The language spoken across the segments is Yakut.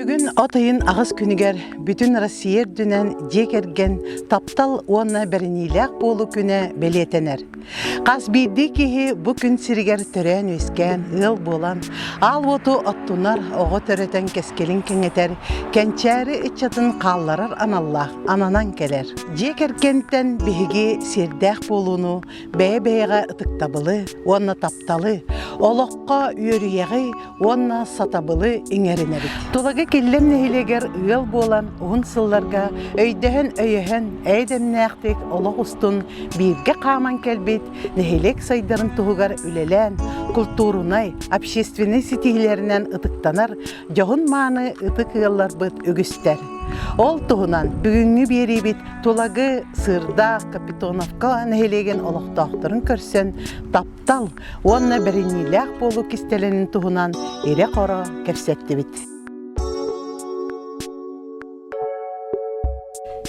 Бүгүн от ыйын аҕыс күнүгэр бүтүн Россия үрдүнэн дьиэ кэргэн таптал уонна бэриниилээх буолуу күнэ бэлиэтэнэр. Хас биирдии киһи бу күн сиригэр төрөөн-үөскээн, ыал буолан, аал уоту оттунар, оҕо төрөтөн кэскилин кэҥэтэр, кэнчээри ыччатын хаалларар аналлаах ананан кэлэр. Дьиэ кэргэнтэн биһиги сиэрдээх буолууну, бэйэ-бэйэҕэ ытыктабылы уонна тапталы, олоххо үөрүйэҕи уонна сатабылы иҥэринэбит. Тулагы Киллэм нэһилиэгэр ыал буолан уһун сылларга өйдөһөн-өйөһөн, эйэ-дэмнээхтик олох устун бииргэ хааман кэлбит нэһилиэк сайдарын туһугар үлэлээн, култуурунай, общественнай ситиһиилэринэн ытыктанар дьоһун-мааны ытык ыалларбыт үгүстэр. Ол туһунан бүгүҥҥү биэриибит Тулагы Сыырдаах Капитоновка нэһилиэгин олохтоохторун көрсөн таптал уонна бэриниилээх буолуу кистэлэнин туһунан ирэ-хоро кэпсэттибит.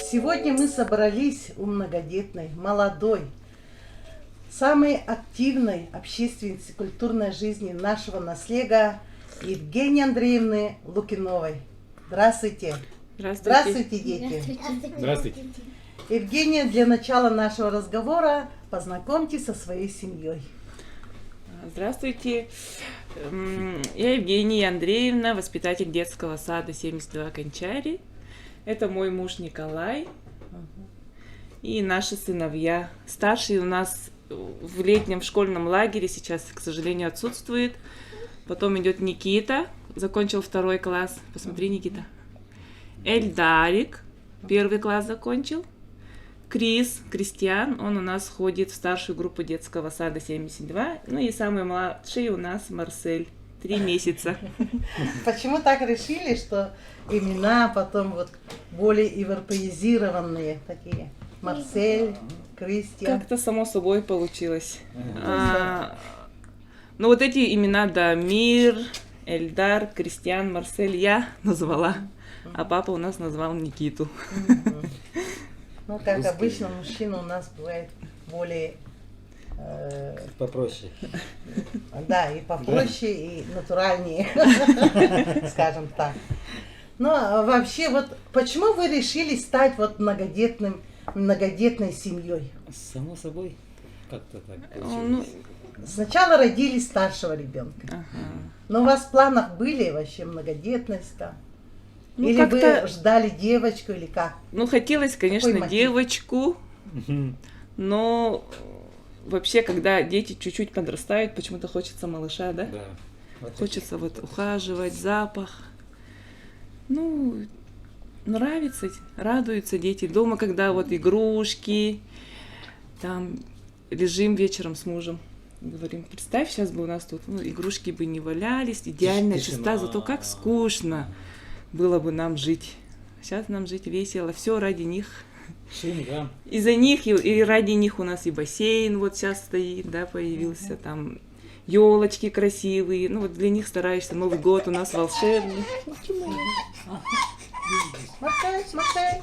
Сегодня мы собрались у многодетной, молодой, самой активной общественницы культурной жизни нашего наслега Евгении Андреевны Лукиновой. Здравствуйте. Здравствуйте. Здравствуйте, дети. Здравствуйте. Евгения, для начала нашего разговора познакомьте со своей семьей. Здравствуйте. Я Евгения Андреевна, воспитатель детского сада 72 Кончари. Это мой муж Николай и наши сыновья. Старший у нас в летнем школьном лагере сейчас, к сожалению, отсутствует. Потом идет Никита, закончил второй класс. Посмотри, Никита. Эльдарик, первый класс закончил. Крис, Кристиан, он у нас ходит в старшую группу детского сада 72. Ну и самый младший у нас Марсель, 3 месяца. Почему так решили, что имена потом вот более европеизированные такие? Марсель, Кристиан. Как-то само собой получилось. А, ну вот эти имена, да, Мир, Эльдар, Кристиан, Марсель я назвала, а папа у нас назвал Никиту. Ну, как обычно, мужчина у нас бывает более Попроще. Да, и попроще, и натуральнее, скажем так. Ну, а вообще, вот почему вы решили стать вот многодетной семьей? Само собой, как-то так Ну, получилось. Сначала родили старшего ребенка. Но у вас в планах были вообще многодетность там? Ну, или вы как-то- ждали девочку, или как? Ну, хотелось, конечно, мотив? девочку, но вообще, когда дети чуть-чуть подрастают, почему-то хочется малыша, да? Да. Вот Хочется вот ухаживать, запах. Ну, нравится, радуются дети дома, когда вот игрушки, там лежим вечером с мужем, говорим, представь, сейчас бы у нас тут, ну, игрушки бы не валялись, идеальная Тишина. чистота, зато как скучно было бы нам жить. Сейчас нам жить весело, все ради них. Шум, да. И за них, и ради них у нас и бассейн вот сейчас стоит, да, появился, там елочки красивые. Ну вот для них стараешься. Новый год у нас волшебный. Марсель, Марсель.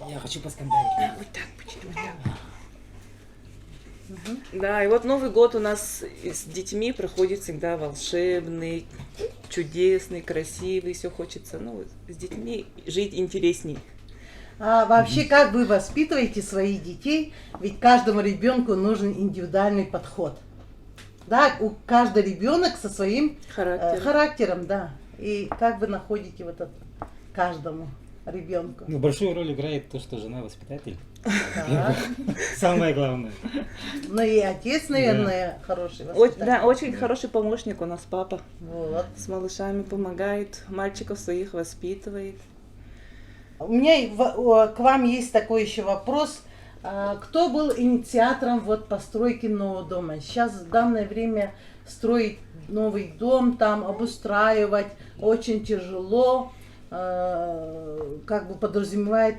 Я хочу поскандалить. Вот так будет, вот так. Да, и вот Новый год у нас с детьми проходит всегда волшебный, чудесный, красивый, все хочется, ну, с детьми жить интересней. А вообще, как вы воспитываете своих детей? Ведь каждому ребенку нужен индивидуальный подход. Да, у каждый ребенок со своим Характером. характером, да. И как вы находите вот это каждому ребенку? Ну, большую роль играет то, что жена воспитатель. Так. Самое главное. Ну и отец, наверное, хороший воспитатель. Да, очень хороший помощник у нас папа. Вот. С малышами помогает, мальчиков своих воспитывает. У меня к вам есть такой еще вопрос. А, кто был инициатором вот постройки нового дома? Сейчас в данное время строить новый дом, там обустраивать очень тяжело, как бы подразумевает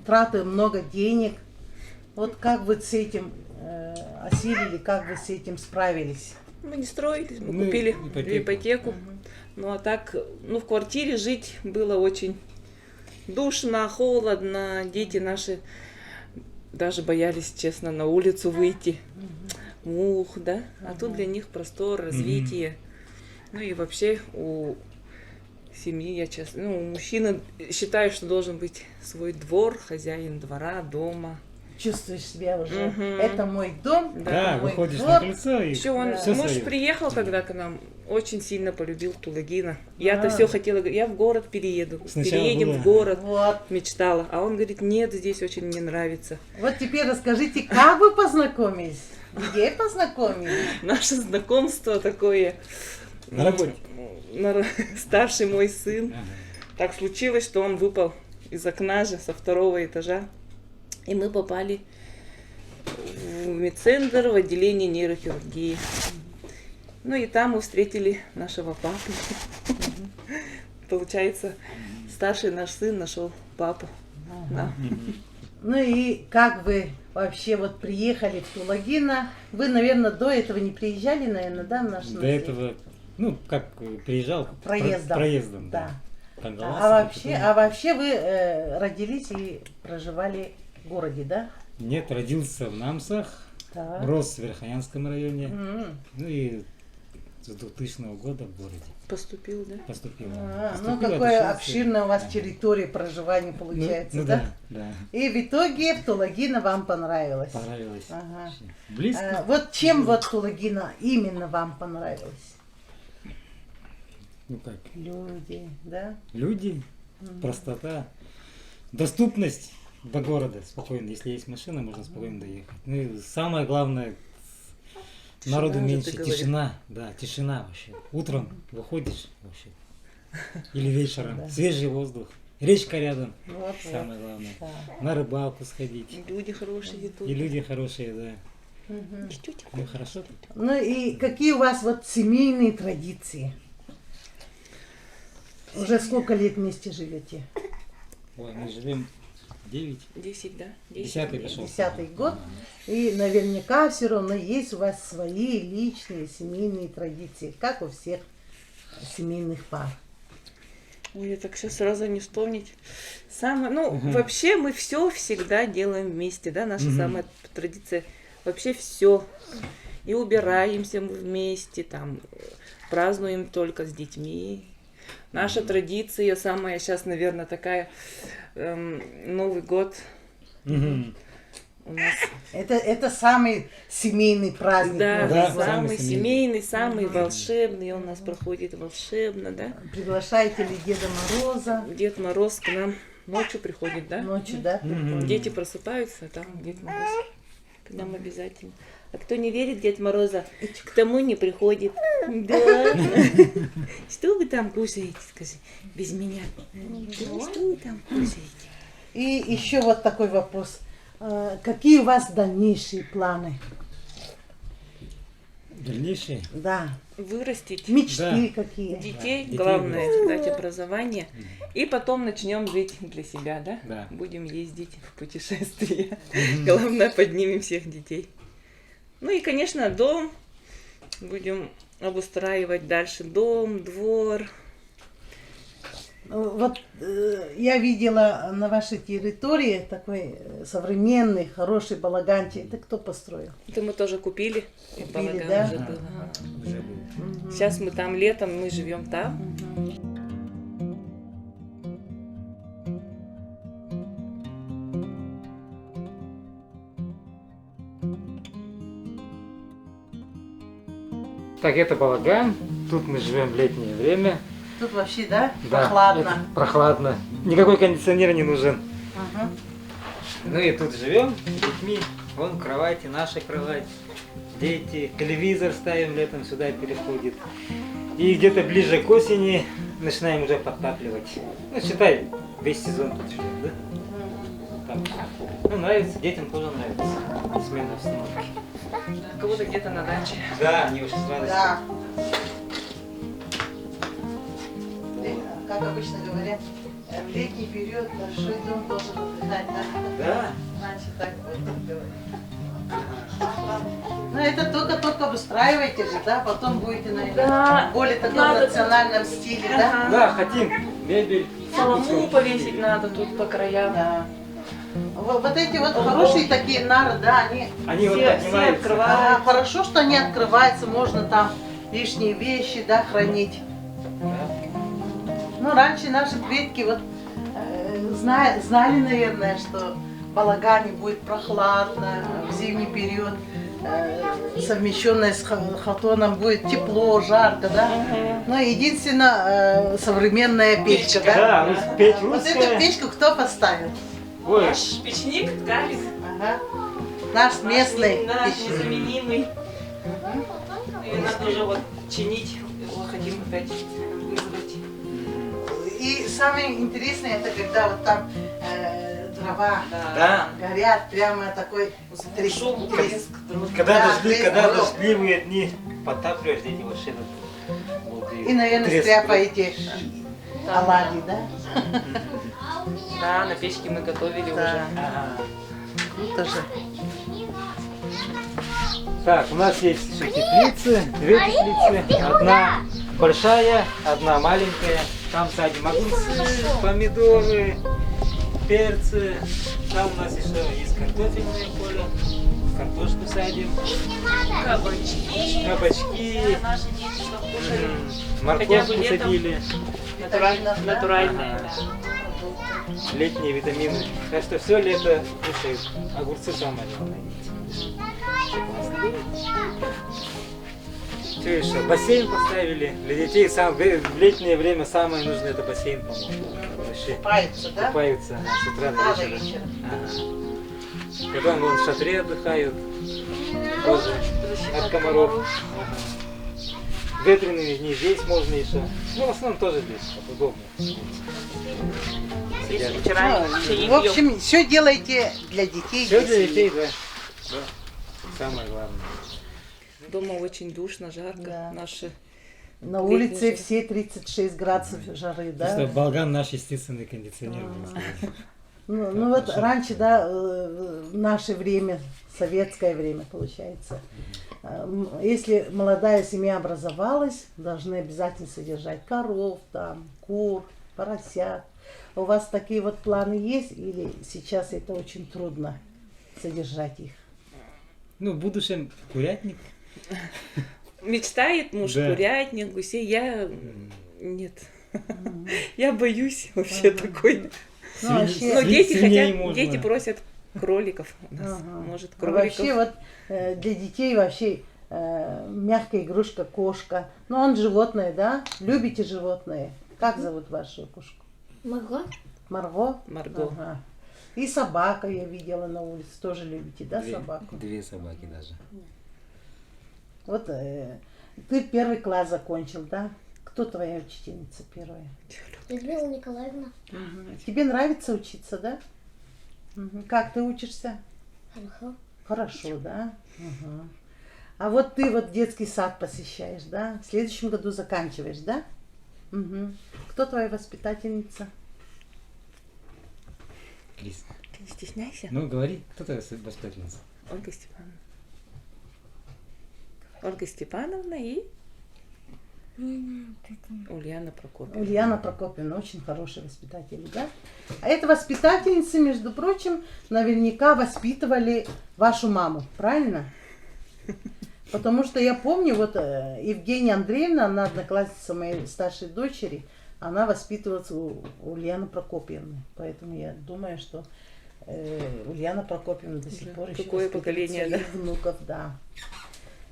траты много денег. Вот как вы с этим осилили, как вы с этим справились? Мы не строились, мы Мы купили ипотеку. ипотеку. Ну а так, ну в квартире жить было очень душно, холодно. Дети наши даже боялись, честно, на улицу выйти. Мух, да? А тут для них простор, развитие. Ну и вообще у семьи, я честно, ну, у мужчины считаю, что должен быть свой двор, хозяин двора, дома. Чувствуешь себя уже. Мгм. Это мой дом, Да. это Да, мой выходишь на двор. крыльцо и Еще он, все муж свое. приехал когда к нам, очень сильно полюбил Тулагина. Я-то А. все хотела, я в город перееду, Сначала переедем было. в город, Вот. мечтала. А он говорит, нет, здесь очень мне нравится. Вот теперь расскажите, как вы познакомились? Где познакомились? Наше знакомство такое. На работе. Старший мой сын. Ага. Так случилось, что он выпал из окна же со второго этажа. И мы попали в медцентр, в отделение нейрохирургии. Ну и там мы встретили нашего папу. Получается, старший наш сын нашел папу. Да. Ну и как вы вообще вот приехали в Тулагино? Вы, наверное, до этого не приезжали, наверное, да, в наш До этого, ну, как приезжал. Проездом. Проездом, Да. да. Кангаласом, А вообще, потом- а вообще вы родились и проживали в городе, да? Нет, родился в Намсах, Так. рос в Верхоянском районе. М. Ну и с 2000 года в городе Поступил, да? поступил. А, ну Поступил, какая отучился. обширная у вас Да. территория проживания Ну, получается, ну да? да, да. И в итоге в Тулагино вам понравилось. Понравилось. Ага. Вообще. Близко. А, вот чем вот Тулагино именно вам понравилось? Ну как, Люди, да? люди, простота, доступность до города спокойно. Если есть машина, можно спокойно доехать. Ну и самое главное, Тишина народу же, ты меньше, говорил. тишина, да, тишина вообще. Утром выходишь вообще или вечером, Да. свежий воздух, речка рядом, Вот, вот. самое главное. Да. На рыбалку сходить. Люди хорошие тут. И люди хорошие, да. Мгм. Тетя. Ну хорошо тут. Ну и какие у вас вот семейные традиции? Уже сколько лет вместе живете? Ой, мы живем 9, 10, да? 10 десятый лет. пошел. Десятый год. И наверняка все равно есть у вас свои личные семейные традиции, как у всех семейных пар. Ой, я так сейчас сразу не вспомнить. Самое, ну, Мгм. вообще мы все всегда делаем вместе, да, наша Мгм. самая традиция. Вообще все. И убираемся мы вместе, там, празднуем только с детьми. Наша традиция самая сейчас, наверное, такая, Новый год Мгм. у нас. Это самый семейный праздник. Да, Новый Да, год. самый самый семейный. семейный, самый волшебный, он у нас проходит волшебно, да. Приглашаете ли Деда Мороза Дед Мороз к нам ночью приходит, да? ночью, да? Мгм. Дети просыпаются, а там Дед Мороз к нам обязательно. А кто не верит в Дед Мороза, к тому не приходит. Да. Что вы там кушаете, скажи, без меня? Да, Что вы там кушаете? И еще вот такой вопрос. Какие у вас дальнейшие планы? Дальнейшие. Да. Вырастить Мечты какие? детей, Да, детей главное, вырастить. дать образование. И потом начнем жить для себя, да? Да. Будем ездить в путешествия. Главное, поднимем всех детей. Ну и, конечно, дом. Будем обустраивать дальше дом, двор. Вот я видела на вашей территории такой современный, хороший балаганчик. Это кто построил? Это мы тоже купили. И Купили, балаган да? уже Ага. был. Уже был. Сейчас мы там летом, мы живем там. Так, это балаган. Тут мы живем в летнее время. Тут вообще, да? Да, Прохладно. это прохладно. Никакой кондиционер не нужен. Ага. Ну и тут живем с детьми. Вон кровати, наша кровать. Дети, телевизор ставим летом, сюда переходит. И где-то ближе к осени начинаем уже подтапливать. Ну, считай, весь сезон тут живем, да? Так. Ну, нравится, детям тоже нравится. Смена обстановки. Кого-то где-то на даче. Да, они уже с радостью. Да. Как обычно говорят, в летний период большой дом должен отдыхать, да? Да. Раньше так вот говорили. Ну, это только-только обустраиваете же, да? Потом будете, наверное, Да, в более таком надо. рациональном стиле, да? Ага. Да, хотим мебель. Солому повесить надо тут по краям. Да. Вот эти вот хорошие такие нары, да, они... Они вот Все- все поднимаются. открывают. А, хорошо, что они открываются, можно там лишние вещи, да, хранить. Да. Ну, раньше наши предки вот знали, наверное, что в балагане будет прохладно в зимний период, совмещенное с хотоном будет тепло, жарко, да? Но единственное, современная печка, да? Да, ну, печь Вот русская. эту печку кто поставил? Ой, Наш печник Гарик. Ага. Наш местный Наш печник. незаменимый. Ее надо уже вот чинить. Его хотим опять вызвать. И самое интересное, это когда вот там дрова Да. горят, прямо такой треск. Шум, треск, дров. Когда, Да, дождли, треск когда дров. дождливые дни, подтапливаешь дети вообще тут. Вот, И, наверное, треск. стряпаете оладьи, да? Да, на печке мы готовили Да. уже. Ага. Круто же. Так, у нас есть еще теплицы, две теплицы. Одна большая, одна маленькая. Там садим огурцы, помидоры, перцы. Там у нас еще есть картофельное поле. Картошку садим, Кабачки. кабачки, Да, наши дети что кушали. морковку Хотя бы летом. садили, Натуральное, Витаминов, да? натуральное, Ага. да. летние витамины. Так что все лето кушают. Огурцы самое главное. Все еще. Бассейн поставили. Для детей сам, в летнее время самое нужное это бассейн, по-моему. Вообще. Купаются, да? Купаются ага, с утра С до утра до вечера. вечера. Ага. Потом вон в шатре отдыхают. Тоже Защита от комаров. Ага. Ветреные дни здесь можно еще. Ну, в основном тоже здесь. вот Удобно. Здесь Сидят. вечерами Ну, чаи в общем, все делаете для детей. Все для семьи. детей, да. Да. Самое главное. пьем. Дома очень душно, жарко. Да. Наши На улице все 36 градусов жары, да? Балган наш естественный кондиционер. можно сказать. Ну, вот раньше, да, в наше время, советское время, получается, если молодая семья образовалась, должны обязательно содержать коров, там, кур, поросят. У вас такие вот планы есть или сейчас это очень трудно содержать их? Ну, в будущем курятник. Мечтает муж Да. курятник, гусей. Я нет. Я боюсь вообще такой. Ну, вообще- Но дети свиней хотят, можно. дети просят кроликов у нас. Ага. Может, А кроликов. Вообще вот для детей вообще мягкая игрушка кошка. Ну, он животное, да? Любите животные? Как зовут вашу кошку? Марго? Марго? Марго. Ага. И собака я видела на улице. Тоже любите, да, собаку? Две собаки даже. Вот ты первый класс закончил, да? Кто твоя учительница первая? Людмила Николаевна. Тебе нравится учиться, да? Мгм. Как ты учишься? Хорошо. Хорошо, да? Мгм. А вот ты вот детский сад посещаешь, да? В следующем году заканчиваешь, да? Мгм. Кто твоя воспитательница? Крис. Ты не стесняйся. Ну, говори, кто твоя воспитательница? Ольга Степановна. Ольга Степановна и Ульяна Прокопьевна. Ульяна Прокопьевна, очень хороший воспитатель, да? А эта воспитательница, между прочим, наверняка воспитывали вашу маму, правильно? Потому что я помню, вот Евгения Андреевна, она одноклассница моей старшей дочери, она воспитывалась у Ульяны Прокопьевны. Поэтому я думаю, что Ульяна Прокопьевна до сих Да, пор еще какое воспитывает поколение, своих внуков, да.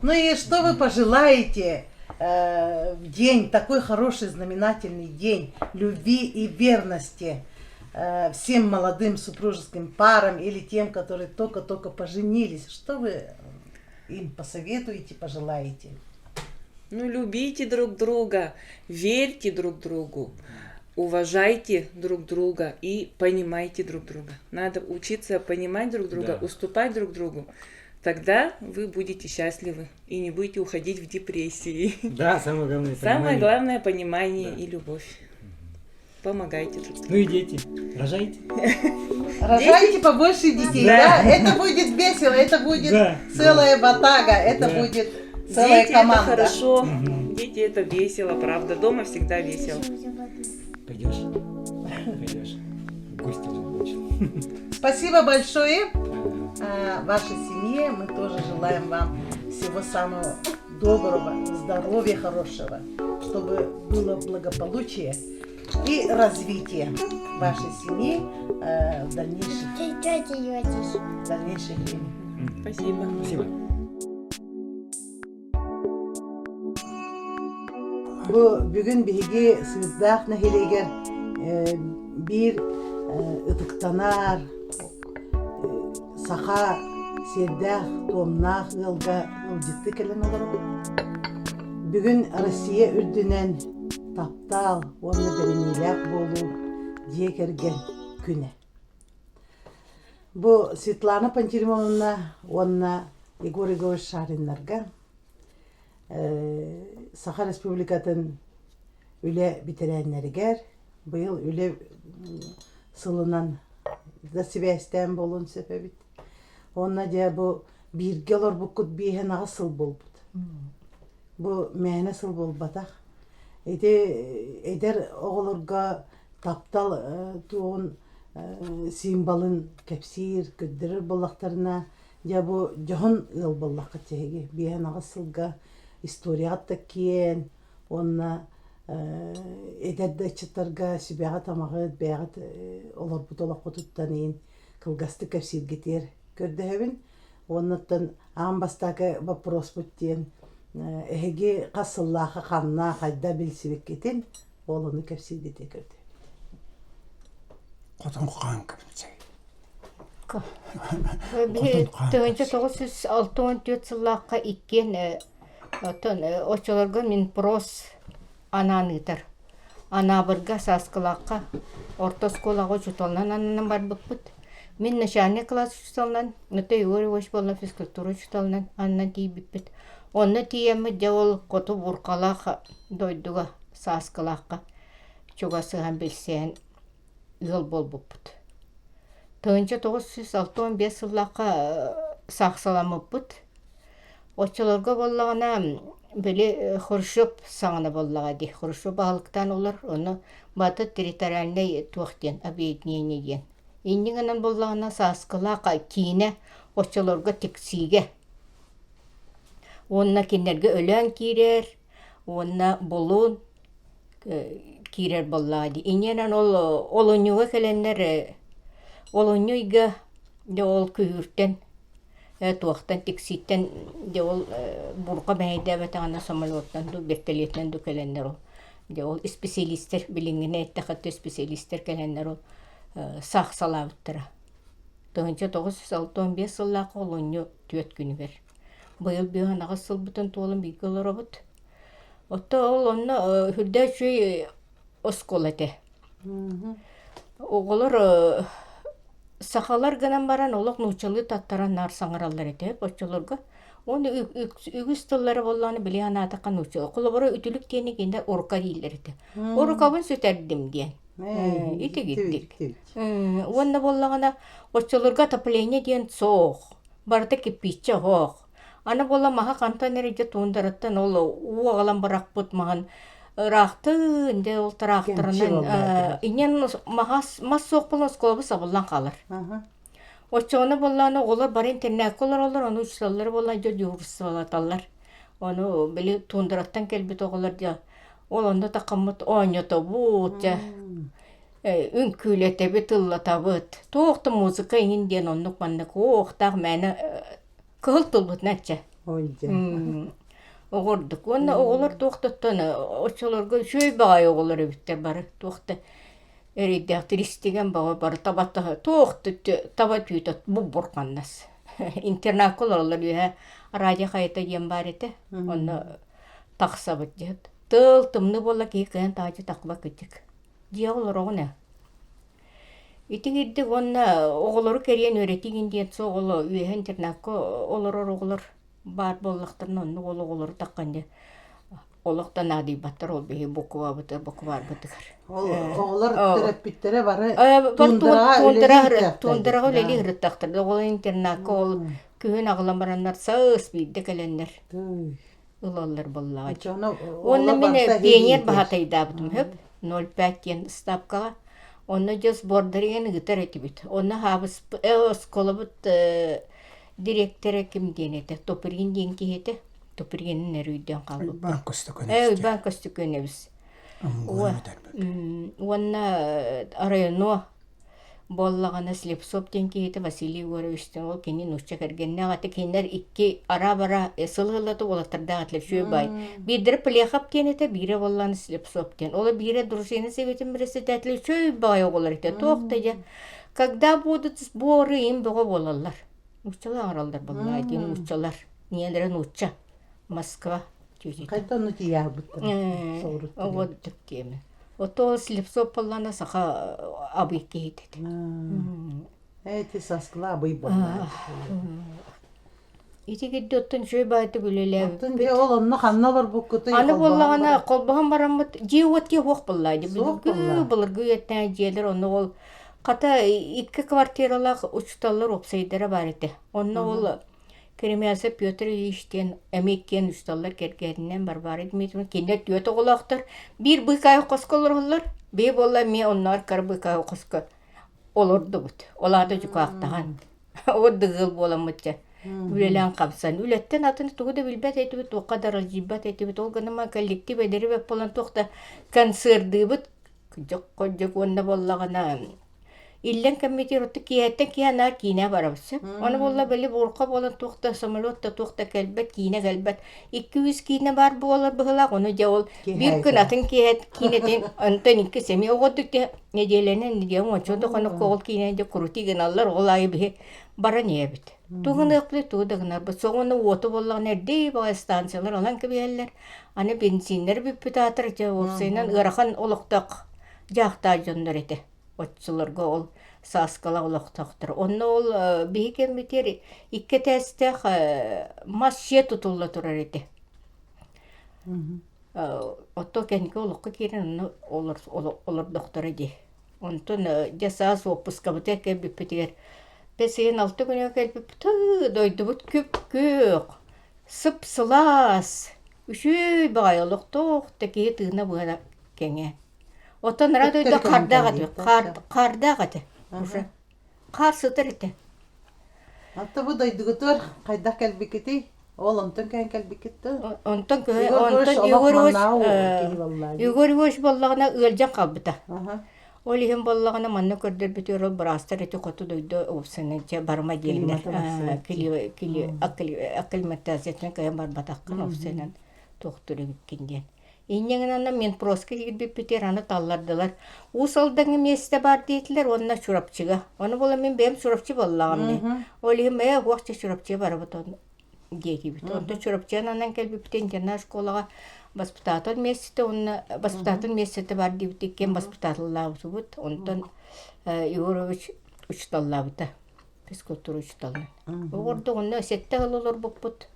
Ну и что вы пожелаете в день, такой хороший знаменательный день любви и верности всем молодым супружеским парам или тем, которые только-только поженились? Что вы им посоветуете, пожелаете? Ну, любите друг друга, верьте друг другу, уважайте друг друга и понимайте друг друга. Надо учиться понимать друг друга, Да. уступать друг другу. Тогда вы будете счастливы и не будете уходить в депрессии. Да, самое главное Самое понимание. главное понимание Да. и любовь. Помогайте друг другу. Ну и дети. Рожайте. Рожайте побольше детей, Да. да? Это будет весело, это будет Да, целая ватага, это Да. будет целая Дети команда. это хорошо, Мгм. дети это весело, правда. Дома всегда весело. Пойдешь? Пойдешь. В гости уже хочет. Спасибо большое вашей семье. Мы тоже желаем вам Всего самого доброго, здоровья хорошего, чтобы было благополучие и развитие вашей семьи э, в дальнейших, в дальнейшем времени. Спасибо. Спасибо. Бу бүгүн биһиги Сыырдаах нэһилиэгэр биир ытыктанар саха сиэрдээх-туомнаах ыалга ыалдьыттыы кэлэн олоробут. Бүгүн Россия үрдүнэн таптал уонна бэриниилээх буолуу дьиэ кэргэн күнэ. Бу Светлана Пантелеймоновна уонна Егор Егорович Шариннарга Саха Республикатын үлэ бэтэрээннэригэр быйыл үлэ сылынан да сибээстээн буолуон сөп эбит. Уонна дьэ бу бииргэ олорбуккут биэһэн аҕыс сыл буолбут. Бу мээнэ сыл буолбатах. Ити эдэр оҕолорго таптал туоҕун символын кэпсиир, көрдөрөр буоллахтарына, дьэ бу дьоһун ыал буоллаххыт эһиги 5-8 сылга историяҕыт да киэн уонна эдэр да ыччаттарга сүбэҕит-амаҕыт, бэйэҕит олорбут олоххутуттан иин кылгастык кэпсииргитигэр көрдөһөбүн. Уоннаттан аан бастакы боппуруоспут диэн эһиги хас сыллаахха ханна хайда билсибиккитин ол ону кэпсииргитэ көрдөһөбүт. Хотун хаан кэпсэй. Биһи 1964 сыллаахха иккиэн оттон оччолорго Минпрос анаан ыытар. Анаабырга Сааскылаахха орто оскуолаҕа учууталынан ананан барбыппыт. Мин начальник класс учууталынан, Ната Егор Егорович буолла физкультура учууталынан ананан тиийбиппит. Онно тиийэммит дьэ ол хоту Бурхалаах дойдуга Сааскылаахха чугасыһан билсиһэн ыал буолбуппут. 1965 сыллаахха саахсаламмыппыт. Оччолорго буоллаҕына били Хрущев саҕана буоллаҕа дии. Хрущев баһылыктаан олор, ону бата территориальнай туох диэн объединение диэн. Инньэ гынан буоллаҕына Сааскылаах киинэ оччолорго Тиксиигэ уонна кинилэргэ Өлөөн киирэр уонна Булуун киирэр буоллаҕа дии. Инньэнэн ол олунньуга кэлэннэр олунньу ыйга дьэ ол күһүүртэн туохтан Тиксииттэн дьэ ол бурҕа мэһэйдээбэтэҕинэ самолеттан дуу вертолетунан дуу кэлэннэр ол дьэ ол исписэлиистэр билиҥҥини эттэххэ исписэлиистэр кэлэннэр ол саахсалаабыттара. 1965 сыллаахха олунньу түөрт күнүгэр. Быйыл 58 сылбытын туолан бииргэ олоробут. Отто ол онно үрдэ үчүгэй оскуола этэ. Оҕолор сахалар гынан баран олох нууччалыы таттаран наар саҥараллар этэ оччолорго. Уонна үгүс тыллара буоллаҕына били анаатахха нуучча. Холобура үтүлүк диэни кинилэр урука дииллэр этэ. Урукабын сүтэрдим диэн. Итигирдик. Уонна буоллаҕына оччолорго отопление диэн суох. Барыта кирпииччэ оһох. Аны буола маһа хантан эрэ дьэ туундараттан ол уу аҕалан бырахпыт маһын ыраахтын дьэ ол тыраахтарынан инньэн маһас мас суох буолан оскуолабыт сабыллан хаалар. Оччоҕуна буоллаҕына оҕолор бары интернакка олороллор, ону учууталлар буоллаҕына дьэ дьуһуурустубалаталлар. Ону били туундараттан кэлбит оҕолор дьэ ол онно таххаммыт оонньотобут дьэ үҥкүүлэтэбит, ыллатабыт. Туох да музыка иһин диэн оннук-маннык уохтаах мээнэ кыһыл тылбытынан чэ. Оҕордук. Уонна оҕолор туох да оттон оччолорго үчүгэй баҕайы оҕолор эбиттэр бары. Туох да эрэйдээхтэр истигэн баҕа бары таба туох да таба түүтэ бу-бурханнас. Интернакка олороллор үөһэ радио хайата диэн баар этэ. Онно тахсабыт диэт. Тыл тымныы буолла киһи кыайан таһырдьа тахсыбат кырдьык. Дьиэҕэ олороҕун ээ. Итигирдик уонна оҕолору кэрийэн үөрэтиигин диэн суох ол үөһэ интернакка олорор оҕолор баар буоллахтарына оннук ол оҕолору таххан дьэ олох да наадыйбаттар ол биһи буквабытыгар букварбытыгар. Ол оҕолор төрөппүттэрэ бары туундараҕа туундараҕа үлэлии ырыттахтар. Оҕолор интернакка ол күһүн аҕалан бараннар саас биирдэ кэлэннэр ылаллар буоллаҕа. Уонна мин пионер баһатайдаабытым сөп 0,5 диэн ыстаапкаҕа. Онно дьэ сбордарыган ыытар этибит. Онно хаабыс оскуолабыт дириэктэрэ ким диэн этэ, Топрин диэн киһи этэ. Топринин эрэ өйдөөн хаалбыппын. Уйбаан Ээ, Көстөкүүнэбис Уйбаан Көстөкүүнэбис. Амгуна бүтэрбит. Уонна районо буоллаҕына Слепцов диэн киһитэ Василий Егоровичтыын ол кини нуучча кэргэннээх этэ кинилэр икки араа-бара сыл ыһыллата уолаттардаах этилэр үчүгэй баай биирдэрэ Плехов диэн этэ биирэ буоллаҕына Слепцов диэн ол биирэ дружина советын председателэ үчүгэй баай оҕолор этэ туох да дьэ когда будут сборы им бөҕө буолаллар нууччалар оҥороллор буоллаҕа дии нууччалар ийэлэрэ нуучча Москва Хайта онно тиийэ соҕуруттар. Вот диэмин. Ото Слепцов буоллаҕына саха абый киһитэ этэ. Эти саскыла абый буолла. Ити кирди оттон үчүгэй баайдык үлэлээбиппит. Оттон дьэ ол онно ханна олорбуккутуй? Аны буоллаҕына холбоһон бараммыт дьиэ-уот киһи суох буолла дии. Суох Былыргы буолла. былыргы үйэттээх дьиэлэр онно ол хата икки квартиралаах учууталлар уопсайдара баар этэ. Онно ол Кремясов Петр Ильич диэн эмиэ иккиэн усталлар кэргэнинэн Варвара Дмитриевна кинилэр түөрт оҕолоохтор. Биир быыкаайы хоско олороллор. Биһи буолла эмиэ оннооҕор кыра быыкаайы хоско олордубут. Ол аата дьукаахтаһан. Ол дыгыл буоламмыт дьэ. Үлэлээн хапсан. Үлэттэн атын тугу да билбэт этибит, туохха да аралдьыйбат этибит. Ол гынан коллектив эдэри бэт буолан туох да концердыыбыт. Кырдьык уонна буоллаҕына Иллэҥ кэммитигэр оттон киэһэттэн киэһэ наар киинэ барабыт сөп. Ону буолла били буурҕа буолан туох да самолет да туох да кэлбэт, киинэ кэлбэт. Икки-үс киинэ баар буолар быһыылаах, ону дьэ ол биир күн атын киэһэ киинэтин онтон иккис эмиэ оҕордук дьэ нэдиэлэнэн нэдиэлэ уонча да хонукка ол киинэни дьэ крути гыналлар, ол аайы биһи баран иһэбит. Тугу гыныахпытый, тугу да гынарбыт. Соҕуна уоту буоллаҕына эрдии баҕайы станциялар ылан кэбиһэллэр. Аны бензиннэр бүппүт аатыр дьэ уопсайынан ыарахан олохтоох дьаахтаах дьоннор этэ. Оччолорго ол Сааскалаах олохтоохтор. Онно ол биһи кэммитигэр икки этээстээх мас дьиэ тутулла турар этэ. Оттон кэнники олоххо киирэн онно олордохторо дии. Онтон дьэ саас уоппускабытыгар кэлбиппитигэр бэс ыйын алта күнүгэр кэлбиппит дойдубут күп-күөх, сып-сылаас, үчүгэй баҕайы олохтоох да киһи тыына быара кэҥээн. Оттон ыраа дойду хардаах этэ, хардаах этэ уже. Хаар сытар этэ. Атта бу дойдугутугар хайдах кэлбиккитий? Ол онтон кэһэн кэлбиккит да? Онтон онтон Егор Егор Егорович буоллаҕына ыалдьан хаалбыта. Ол иһин буоллаҕына манна көрдөрбүтүгэр ол быраастар ити хоту дойду уопсайынан барыма диэннэр акклиматизациятын кыайан барбатаххын уопсайынан туохтуур эбиккин диэн. Инньэ гынан Минпроска киирбиппитигэр аны таллардылар. Уус Алдаҥҥа миэстэ баар диэтилэр уонна Чурапчыга. Ону буолан мин бэйэм Чурапчы буоллаҕым дии. Ол иһин ээ уох чэ Чурапчыга барабыт диэтибит. Онтон Чурапчыга ананан кэлбиппит интернат школаҕа воспитатель миэстэтэ уонна воспитатель миэстэтэ баар диэбит иккиэн воспитателлаабытыбыт. Онтон Егорович учууталлаабыта физкультура учууталынан. Оҕордук онно сэттэ сыл олорбуппут.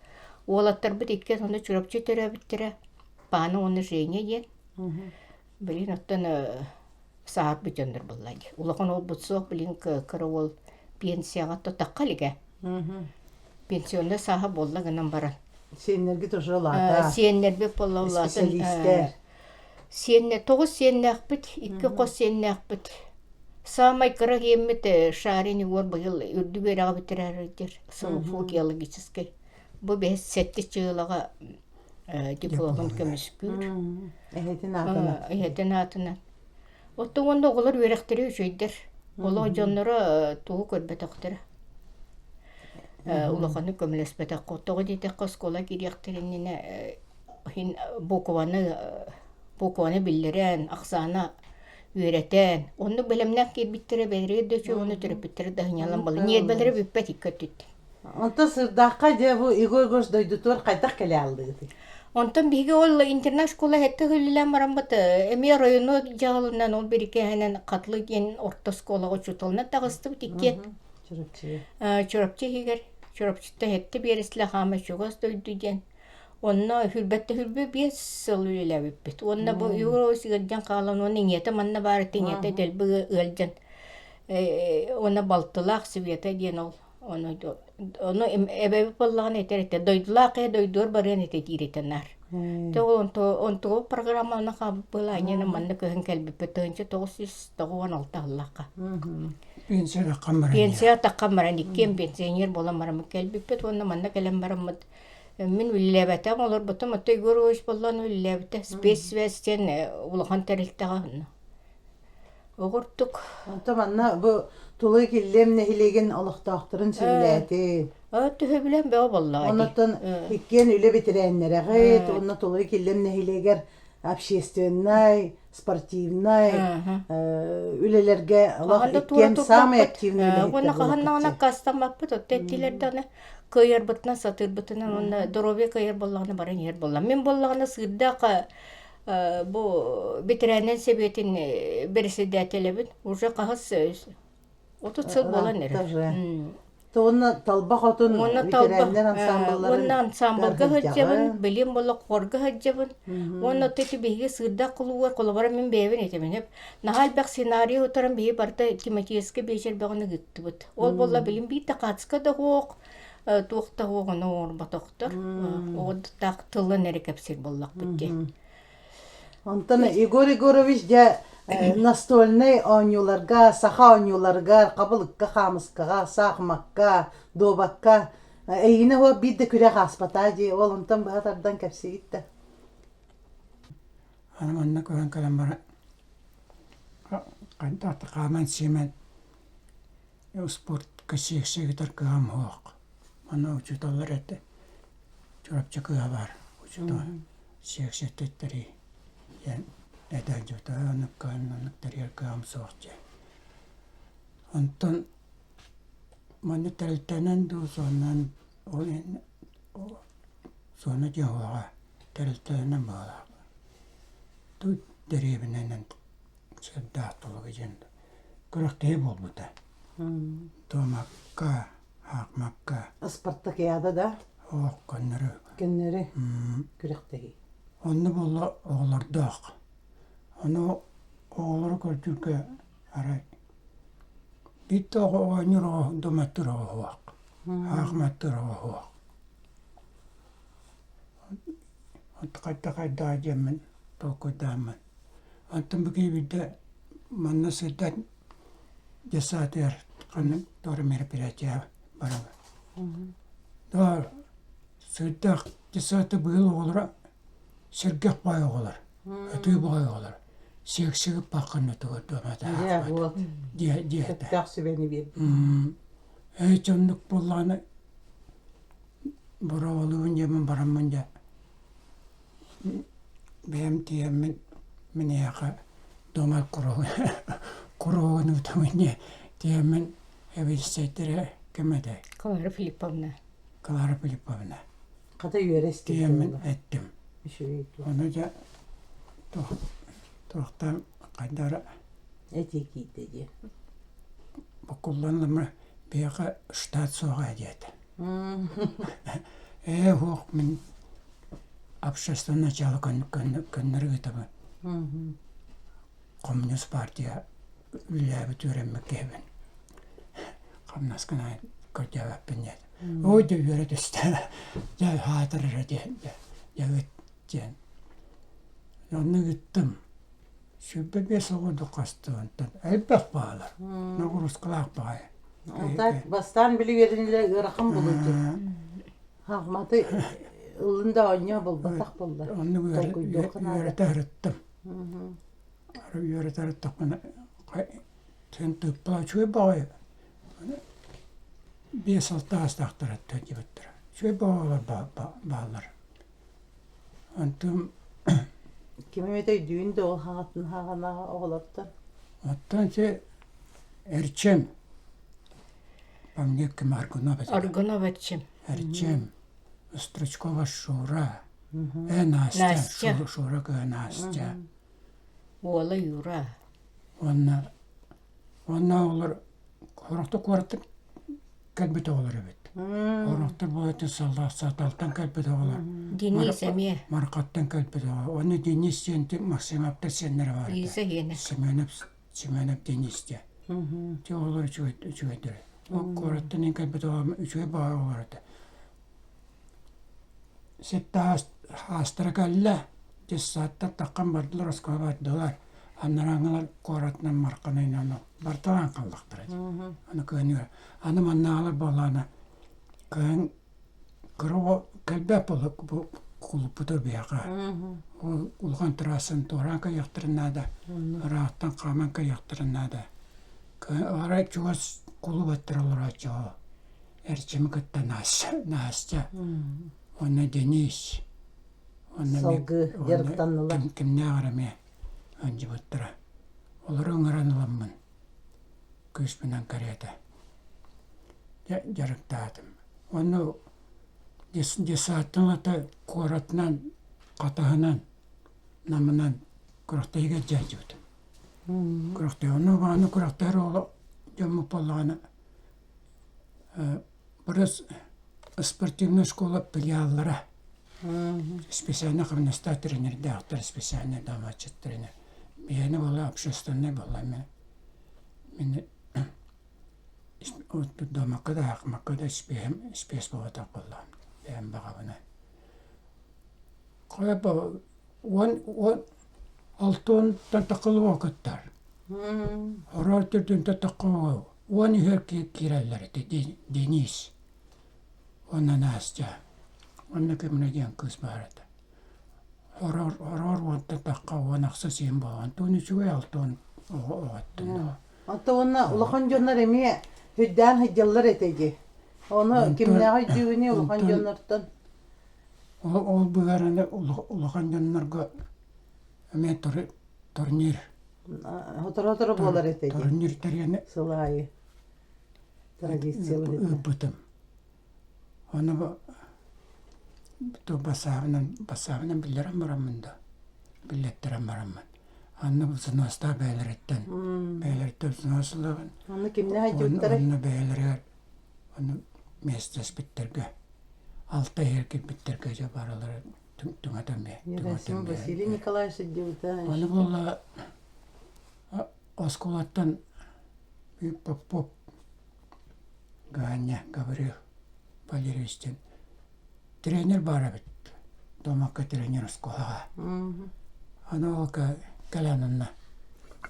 Уолаттарбыт иккиэн онно Чурапчы төрөөбүттэрэ. Паана уонна Женя диэн. Билигин оттон сааһырбыт дьоннор буолла дии. Улахан уолбут суох, билигин кыра уол пенсияҕа тутахха илигэ. Пенсионнай сааһа буолла гынан баран. Сиэннэргит уже улаата. Сиэннэрбит буолла улаатан. Исписэлиистэр. Сиэннэ тоҕус сиэннээхпит, икки хос сиэннээхпит. Саамай кыра киэммит Шарин Егор быйыл үрдүк үөрэҕи бүтэрэр СУФУ геологическай. Бу бэһис сэттис дьыалаҕа дипломун көмүскүүр. Эһэтин аатынан. Эһэтин аатынан. Оттон уонна оҕолор үөрэхтэрэ үчүгэйдэр. Олох дьонноро тугу көрбөтөхтөрө. Улаханнык көмөлөспөтөххө. Тоҕо диэтэххэ оскуола киириэхтэрин иннинэ иһин букваны букваны биллэрэн, ахсаана үөрэтэн, оннук бэлэмнээх киирбиттэрэ бэйэлэригэр да үчүгэй уонна төрөппүттэрэ да сынньалаҥ буолла. Ньиэрбэлэрэ бүппэт икки өттүттэн. Онтон Сырдаахха дьэ бу Егор Егорович дойдутугар хайдах кэлэ алдыгытый? Онтон биһиги ол интернат школа сэттэ үлэлээн бараммыт эмиэ районо дьаһалынан ол бирикээһинэн Хатлы диэн орто оскуолаҕа учууталынан таҕыстыбыт иккиэн. Чурапчы. Чурапчы иһигэр Чурапчыта сэттэ биэрэстэлээх хаама чугас дойду диэн. Онно хүрбэттэ хүрбэ биэс сыл үлэлээбиппит. Уонна бу Егор Егорович ыалдьан хаалан уонна ийэтэ манна баар этэ ийэтэ дэлби ыалдьан уонна балтылаах Света диэн ол Ону ону эбэбит буоллаҕына этэр этэ дойдулаах киһи дойдугар барыан этэ диир этэ наар. Тэ ол онтугу программаны хаалбыт буолла аньыына манна көһөн кэлбиппит 1996 сыллаахха. Пенсия таххан баран. Пенсия таххан баран иккиэн пенсионер буолан бараммыт кэлбиппит уонна манна кэлэн бараммыт мин үлэлээбэтэҕим олорбутум оттон Егор Егорович буоллаҕына үлэлээбитэ спецсвязь диэн улахан тэрилтэҕэ онно оҕурдук Онто манна бу Тулуй Киллиэм нэһилиэгин олохтоохторун сөбүлээтин. Төһөбүлэн бөҕө буоллаҕа дии. Оннуттан иккиэн үлэ бэтэрээннэрэҕит уонна Тулуй Киллэм нэһилиэгэр общественнай, спортивнай үлэлэргэ олох иккиэн самый активный үлэһиттэр Уонна хаһан даҕаны аккаастаммаппыт, оттон эттилэр даҕаны кыайарбытынан, сатыырбытынан уонна доруобуйа кыайар буоллаҕына баран иһэр буолла. Мин буоллаҕына сыырдаах бу бэтэрээннэр сэбиэтин бэрэссэдээтэлэбин уже хаһыс 30 сыл буолан эрэр. Уонна талба хотун ветераннар ансамблларын уонна ансамблга сылдьабын, билим буола хорга сылдьабын. Уонна ити биһиги сыырдаах кулуугар холобура мин бэйэбин этэмин наһаа элбэх сценарий утаран биһи барыта тематическай биэчэр бөҕөнү ыыттыбыт. Ол буолла билим биир да хаацка да суох, туох да суох ону оҥорботохтор. Оҕо тылын эрэ кэпсиир буоллахпыт дии. Онтон Егор Егорович дьэ настольнай оонньууларга, саха оонньууларыгар, хабылыкка, хаамыскаҕа, саахымакка, дуобакка эйигинэ суох биир да күрэх ааспатаа дии. Ол онтон быһа тардан кэпсиигит да. Аны манна көһөн кэлэн баран хайдах хааман-сиэмэн спортка сиэксиэгитэр кыһам суох. Манна учууталлар этэ Чурапчы кыыһа баар учуутал сиэксиэттэрий диэн этэ дьута оннук оннук тэрийэр кыаҕым суох дьэ. Онтон манна тэрилтэнэн дуу суоннан ол иһин суона диэн суоҕа тэрилтэнэн баҕалаах. Тут дэриэбинэнэн сырдаах тулуга диэн күрэхтэһии буолбута. Туомакка, Аахмакка. Спартакиада да? Ох, көннөрү. Көннөрү күрэхтэһии. Онно буолла оҕолордоох. Ону оҕолору көрдүүргэ арай биир да оҕо оонньуур оҕо думаттыыр оҕо суох, аахматтыыр оҕо суох. Хайда-хайдаа диэммин толкуйдааммын. Онтон бу киһи биирдэ манна сылдьан детсадыгар ханнык туора мероприятие барабын. Да сыырдаах детсадта быйыл оҕолоро сэргэх баай оҕолор, ытыы баай оҕолор. Сиэксиги пахханна тугар дуомата диэ диэтэ. Сөптөөх сүбэни биэрбит. Ээ чоннук буоллаҕына боруобалыыбын диэммин бараммын дьэ Бэйэм тиийэммин мин эйиэхэ дуомар куруһугун ыытабын диye тиийэммин эбиэссэйтэрэ ким этэй? Клара Филипповна. Клара Филипповна. Хата үөрэ истибит Тиийэммин эттим. Ону дьэ туохтан хайдах эрэ Этии киирдэ диye. Буккуллан ылма биһиэхэ штат суоҕа диэтэ. Ээ суох мин общественное начало көннөрү ыытабын. Коммунист партия үлэлээбит үөрэммит киһибин. Хамнаскын көрдөөбөппүн диэн. Ой да үөрэ түстэ. Дьэ хаатыр эрэ диэн дьэ ыыт диэн. Онно ыыттым. 25 оҕо хаста онтон элбэх баалар. Нагрузкалаах баҕайы. Так бастаан били үөрэнилэ ыарахан булуйду. Хаахматы ылын да оонньоо булбатах буолла. Оннук үөрэтэ сырыттым. Үөрэтэ сырыттахпына син тыыппа үчүгэй баҕайы. Биэс-алта аастаахтар диэбиттэрэ. Үчүгэй баҕалар бааллар. Онтум Ким эмит өйдүүн да ол хаҥатын хаҕана оҕолортон. Оттон ити Эрчим Памнекким Аргунов этэ. Аргунов Эрчим. Эрчим, Стручкова Шура, э Настя, Настя. Шура кыһа Настя. Уола Юра. Уонна уонна олор хорохто куораттан кэлбит оҕолор эбит. Хорохтор буолатын Саталтан кэлбит оҕолор. Денис эмиэ. Мархаттан кэлбит оҕо. Уонна Денис диэн Максимовтар сиэннэрэ баар этэ. Лиза иэнэ. Семенов Семенов Денис диэн. Ити оҕолор үчүгэй үчүгэйдэр. Ол куораттан ин кэлбит оҕом үчүгэй баҕа оҕолор этэ. Сэттэ аастара кэллэ. Детсадтан таххан бардылар, оскуола бардылар. Анарааҥҥылар куоратынан Марханайынан барталаан хааллахтара дии. Аны кыһын аны маннааҕылар буоллаҕына кыһын кыра оҕо кэлбэт буолла бу кулуппуту биһиэхэ. Ол улахан трассаны туораан кэлиэхтэрин наада, ыраахтан хааман кэлиэхтэрин наада. Арай чугас кулууп өттүгэр олорооччу Эрчими кытта Настя уонна Денис уонна Салгыы дьарыктаннылар. кимнээх эрэ эмиэ ыалдьыбыттара. Олору ыҥыран ыламмын кыыспынан кэриэтэ дьарыктаатым. Уонна десантын ылата куоратынан, хатаһынан, намынан күрэхтэһиигэ илдьээччибитим. Күрэхтэһэ онно бааны күрэхтэһэр оҕо дьоммут буоллаҕына Бырас спортивнай школа филиаллара специально хамнастаах тренердээхтэр, специально даамааччыт тренер. Биһиэнэ буолла общественнай буолла мин мин домакка да аахмакка да испиэһим испиэс буолбатах буоллаҕым бэйэм баҕабынан. Хайа уон уон алтыонтан таххылыга кыттар. Ороо төрдүнтэн таххылыга уон үһүөр киирэллэр этэ Денис уонна Настя. Онно кимнэ диэн кыыс баар этэ. Ороор ороор уонтан тахха уон ахса сиэн буолан туун үчүгэй алтыан оҕо оҕоттун. Онто уонна улахан дьоннор эмиэ үрдээн сылдьаллар этэ дии. Ону кимнээҕи өйдүүгүнүй улахан дьоннортон? Ол быһаарыны улахан дьоннорго эмиэ турнир Сотору-сотору буолар этэ дии. Турнир тэрийэн Сыл аайы традиция быһыытынан. ыыппытым. Ону бассаабынан бассаабынан биллэрэн бараммын да биллэттэрэн бараммын. Анна взностаах бэйэлэриттэн бэйэлэриттэн взнос ылабын. Онно кимнээх өйдүүттэрэй? Онно бэйэлэригэр ону миэстэспиттэргэ алта иһэр кирбиттэргэ дьэ барылары түҥэтэн Герасимов Василий Николаевич сылдьыбыта. Аны буолла оскуолаттан Попов Ганя Гаврил Валерьевич диэн тренер баар эбит Домакка тренер оскуолаҕа. Аны ол кэлэн онно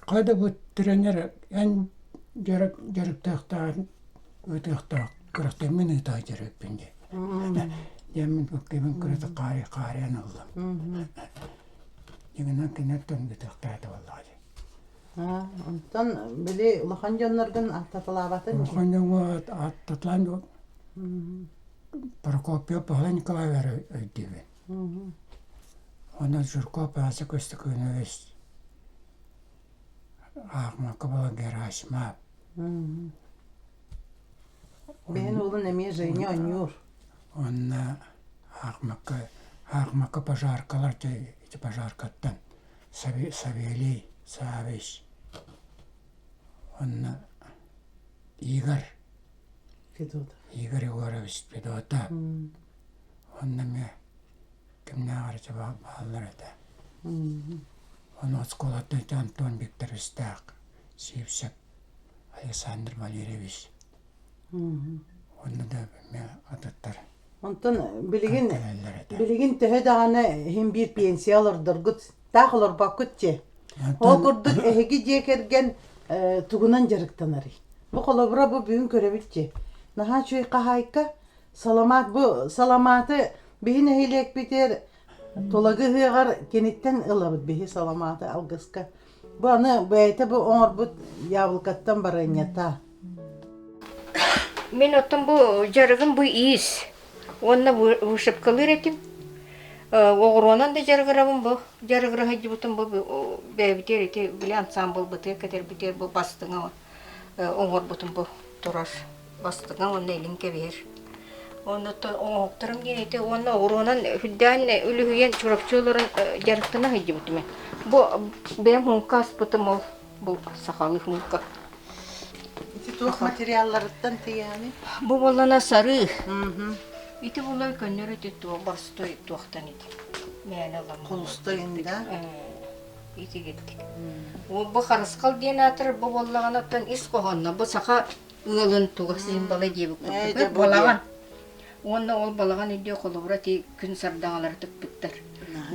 хайда бу тренер эн дьарыктаахтааҕын ыытыахтаах күрэхтэммин ыытаа дьарыппын дии. Диэммин кыбын кырата хаарый хаарыйан ыллым. Дьиҥинэн киниттэн ыытыахтаата буоллаҕа дии. Онтон били улахан дьонноргун ааттаталаабатын Улахан дьоҥҥо ааттаталаан Прокопьев Павел Николаевич өйдүүбүн. Онон Жирков Ася Көстөкүүнэбис Аахмакка буолан Герасимов Бэйэн уолун эмиэ Женя оонньуур. Уонна Аахмакка Аахмакка пожаркалар ити пожаркаттан Савелий Савич уонна Игорь Федотов. Игорь Егорович Федотов. Уонна эмиэ кимнээҕэр ити бааллар этэ. Ону оскуолаттан ити Антон Викторовичтаах Сивцев Александр Валерьевич уонна да эмиэ атыттар Онтон билигин кэлэллэр этэ. билигин төһө даҕаны иһин биир пенсия олордоргут таах олорбоккут дии. Ол курдук эһиги дьиэ кэргэн тугунан дьарыктанарый? Бу холобура бу бүгүн көрөбүт дии. Наһаа үчүгэй хаһаайка саламаат бу саламааты биһи нэһилиэкпитигэр Тулагы ыһыаҕар киниттэн ылабыт биһи саламааты алгыска. Бу аны бэйэтэ бу оҥорбут яблокаттан барыанньата. Мин оттон бу дьарыгым бу иис уонна вышивкалыыр этим. Оҕуруонан да дьарыгырабын бу дьарыгыра сылдьыбытым бу бэйэбитигэр ити били ансаамбылбытыгар кэтэрбитигэр бу бастыҥа оҥорбутум бу турар бастыҥа уонна илин кэбиһэр. Онно оҥоһуктарым диэн ити уонна оҕуруонан үрдээн үлүһүйэн Чурапчы олорон дьарыктана сылдьыбытым. Бу бэйэм муҥка аспытым ол бу сахалыы муҥка. Ити туох материалларыттан тигээний? Бу буоллана сарыы. Ити буолла көннөрү ити туох боростуой туохтан ити. Мээнэ ылам. Холустой да? Итигирдик. Бу харысхал диэн аатырар бу буоллаҕына оттон ис хоһоонно бу саха ыалын туга символа диэбит курдук балаҕан. Уонна ол балаҕан үрдүө холобура ти күн сардаҥалары тыкпыттар.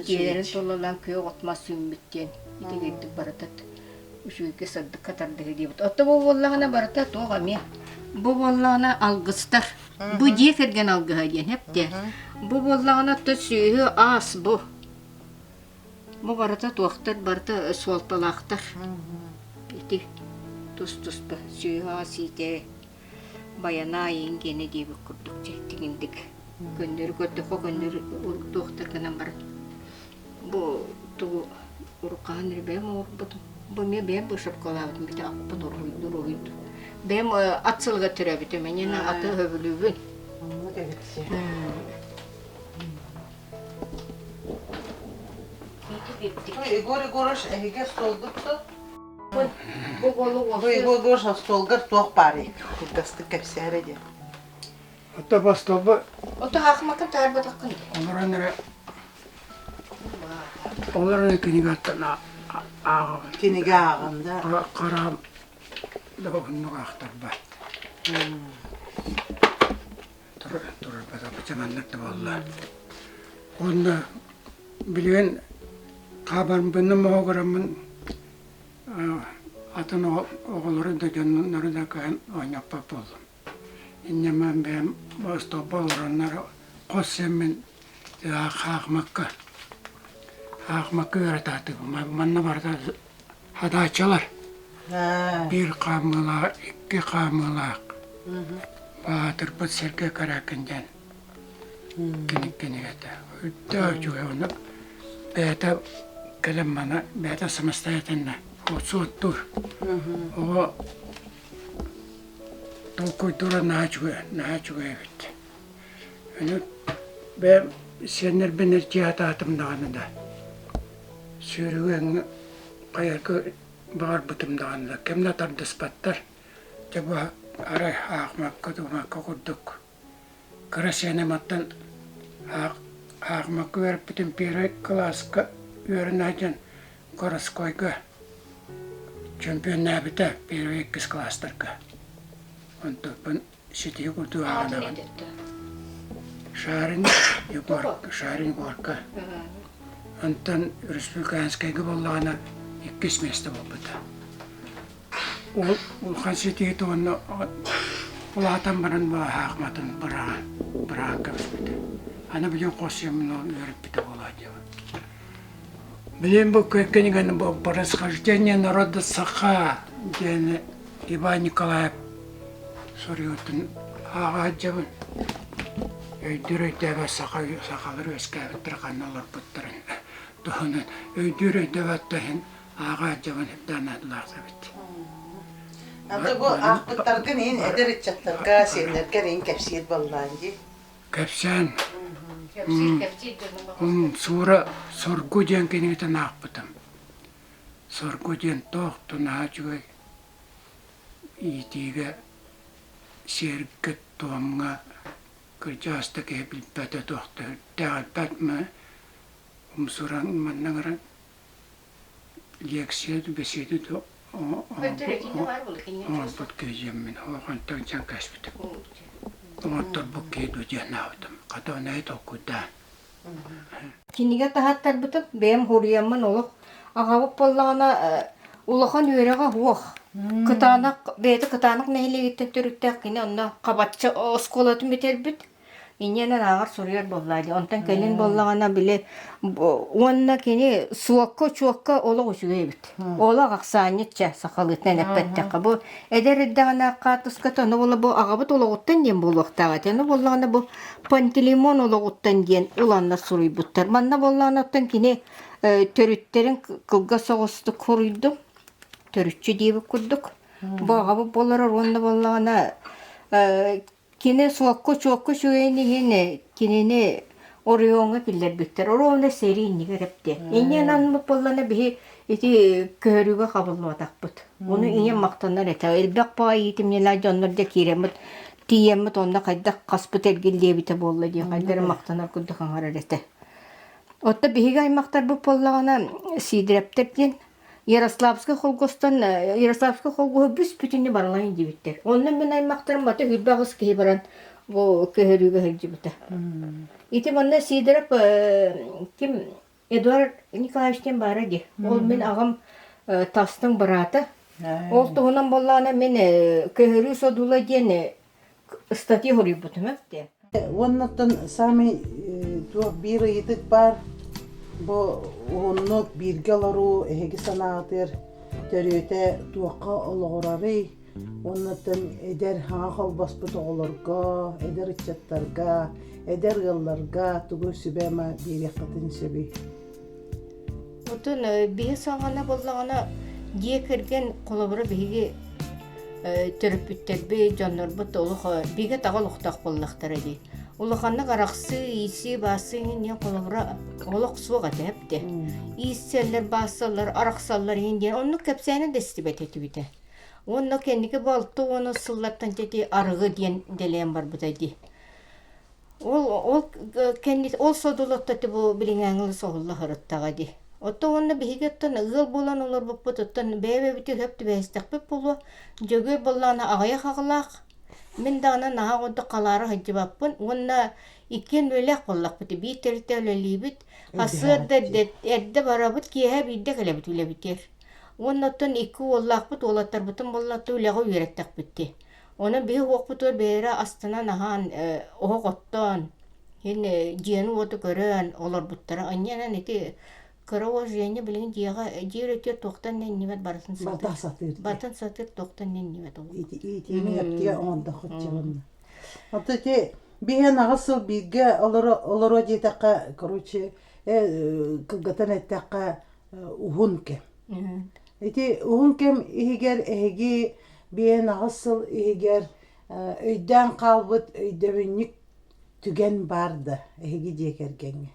Дьиэлэрин тулалаан күөх от мас үүммүт диэн. Итигирдик барыта үчүгэйгэ сырдыкка тардыһыы диэбит. Отто бу буоллаҕына барыта туох эмиэ. Бу буоллаҕына алгыстар. Бу дьиэ кэргэн алгыһа диэн эптэ. Бу буоллаҕына отто сүөһү аас бу. Бу барыта туохтар барыта суолталаахтар. Ити тус-туспа сүөһү аас иитэ Байанай иҥгиэнэ диэбит курдук дьиктигиндик көннөрү көрдөххө көннөрү туохтар гынан баран бу тугу уруккаһан эрэ бэйэм оҥорбутум. Бу эмиэ бэйэм быышапкалаабытым бите аппын уруһуйдуур уруһуйдуур. Бэйэм ат сылыгар төрөөбүтүм эйиэнэ аты сөбүлүүбүн. Оннук эбит. Егор Егорович эһиги остуолгут Бу болу Егор Егорович остуолгар туох баарый? Кылгастык кэпсээрэ диэн. Ото бастолба Ото хаахмакын таарбатаххын. Олорон эрэ олорон эрэ кинигэттэн ааҕабын. Кинигэ ааҕан да. Хараам да уһуннук аахтарбат. Турарбатах маннык да буолла. Уонна билигин хаабарбынным моһуогураммын атын оҕолору да дьоннору да кыайан оонньоппот буоллум. Инньэ бэйэм остуолба олороннор хос сиэммин хаахмакка хаахмакка үөрэтаатыбын. Манна барыта хадааччылар. Биир хаамыылаах, икки хаамыылаах баатырбыт Сергей Корякин диэн кинигэтэ. Үрдээх үчүгэй ону бэйэтэ кэлэн маны бэйэтэ самостоятельно суоттуур. Оҕо толкуйдуура наһаа үчүгэй, наһаа үчүгэй эбит. Ону бэйэм сиэннэрбин эрчийэ сатаатым даҕаны да сүүрүгү хайарга баҕарбытым даҕаны да кэм да тардыспаттар. Дьэ бу арай аахмакка дуумакка курдук кыра сиэним оттон аахмакка үөрэппитим первый кылааска үөрэнэ сылдьан городскойга чемпионнаабыта первый иккис кылаастарга. Онтон ситиһи курдук ааҕынабын. Шарин Егор, Шарин Егорка. Онтон республиканскайга буоллаҕына иккис миэстэ буолбута. Ол улахан ситиһиитэ уонна улаатан баран бааһаахматын быраҕан быраҕан кэбиспитэ. Аны билигин хос сиэммин ол үөрэппитэ буолуо диэбит. Билигин бу кинигэни бу «Происхождение народа саха» диэни Иван Николаев суруйуутун ааҕа сылдьабын. Өйдүүр өйдөөбөт саха сахалар үөскээбиттэр ханна олорбуттарын туһунан өйдүүр өйдөөбөт да иһин ааҕа сылдьабын үрдээн аналлаах эбит. Аты бу аахпыттаргын иһин эдэр ыччаттарга, сиэннэргэр иһин кэпсиир буоллаан дии. Кэпсээн. Суура Соргу диэн кинигэтин аахпытым. Соргу диэн туох да наһаа үчүгэй иитиигэ, сиэргэ-туомҥа кырдьаҕас да киһи билбэтэ туох да үрдээх элбэх умсуран манна ыҥыран лекция бэсиэдэ да оҥорбут киһи диэммин онтон дьаҥ кээспитим. Оҥорторбут киһи дуо диэн аабытым. Хата ону толкуйдаан. Кинигэ таһааттарбытым бэйэм хоруйаммын олох аҕабыт буоллаҕына улахан үөрэҕэ суох. Кытаанах бэйэтэ Кытаанах нэһилиэгиттэн төрүттээх кини онно Хабачча оскуолатын бүтэрбит. Инньэнэн ааҕар суруйар буоллаа дии. Онтон кэлин буоллаҕына били уонна кини суокка-учуокка олох үчүгэй эбит. Олох ахсаанньыт чэ сахалыытынан эппэттэххэ бу эдэр эрдэҕинэ хаартыската ону буола бу аҕабыт олоҕуттан диэн буолуохтаах этэ. Ону буоллаҕына бу Пантелеймон олоҕуттан диэн ыланнар суруйбуттар. Манна буоллаҕына оттон кини төрүттэрин кылгас соҕустук хоруйдум. Төрүччү диэбит курдук. Бу аҕабыт буоларар уонна буоллаҕына Кини суокку-чуокку үчүгэйин иһин кинини оройуоҥҥа киллэрбиттэр. Оруобуна сэрии иннигэр эптэ. Инньэ анаммыт буоллана биһи ити көһөрүүгэ хабыллыбатахпыт. Ону ийэм махтанар этэ. Элбэх баҕа иитимньилээх дьоннор дьэ киирэммит, тиийэммит онно хайдах хаспыт эргиллиэбитэ буолла диэн хайдах эрэ махтанар курдук аҥарар этэ. Оттон биһиги аймахтарбыт буоллаҕына Сиидэрэптэр диэн Ярославскай холкуостан Ярославскай холкуоһу бүс-бүтүннүү барылаан диэбиттэр. Онно мин аймахтарым бата 28 киһи баран бу көһөрүүгэ сылдьыбыта. Ити манна Сидоров ким Эдуард Николаевич диэн баара дии. Ол мин аҕам тастыҥ быраата. Ол туһунан буоллаҕына мин Көһөрүү содула диэн ыстатыйа суруйбутум эбит. Уоннаттан саамай туох биир ыйытык баар бу уһуннук бииргэ олоруу эһиги санааҕытыгар төрүөтэ туохха олоҕурарый уоннаттан эдэр хаҥа холбоспут оҕолорго, эдэр ыччаттарга, эдэр ыалларга тугу сүбэ-ама биэриэххитин сөбүй? Оттон биһи саҕана буоллаҕына дьиэ кэргэн холобура биһиги төрөппүттэрбит, дьоннорбут олох бигэ таҕа олохтоох буоллахтара дии. Улаханнык арахсыы, иирсии, баассыы иһин диэн холобура олох суох этэ эбитэ. Иирсэллэр, баассаллар, арахсаллар иһин диэн оннук кэпсээнэ да истибэт этибитэ. Уонна кэнники балты уону сыллартан ити арыгы диэн дэлэйэн барбыта дии. Ол ол кэнни ол содулатта бу билиҥээҥи соһулла сырыттаҕа дии. Оттон уонна биһиги оттон ыал буолан олорбуппут оттон бэйэ-бэйэбитигэр сөп түбэһистэхпит буолуо. Дьөгүөр буоллаҕына аҕыйах аҕалаах, мин даҕаны наһаа курдук халаара сылдьыбаппын уонна иккиэн үлэлээх буоллахпыт биир тэрилтэ үлэлиибит. Сарсыарда эрдэ эрдэ барабыт, киэһэ биирдэ кэлэбит үлэбитигэр. Уонна оттон икки уоллаахпыт, уолаттарбытын буоллаҕына үлэҕэ үөрэттэхпит дии. Онон биһи уохпутугар бэйэлэрэ астынан аһаан, оһох оттоон, иһин дьиэни-уоту көрөн олорбуттара. Инньэнэн ити кыра уол Женя билигин дьиэҕэ дьиэ үлэтигэр туохтан да иннибэт барытын Барытын сатыыр. сатыыр. Барытын сатыыр, туохтан да иннибэт олох. Иитиини эптигэ оҥордоххут дьыбанна. Ото ити биһиэн аҕыс сыл бииргэ олоро олоруо диэтэххэ, короче, кылгатан эттэххэ, уһун кэм. Ити уһун кэм иһигэр эһиги биэһин аҕыс сыл иһигэр өйдөөн хаалбыт өйдөбүнньүк түгэн баар да эһиги дьиэ кэргэҥҥэ?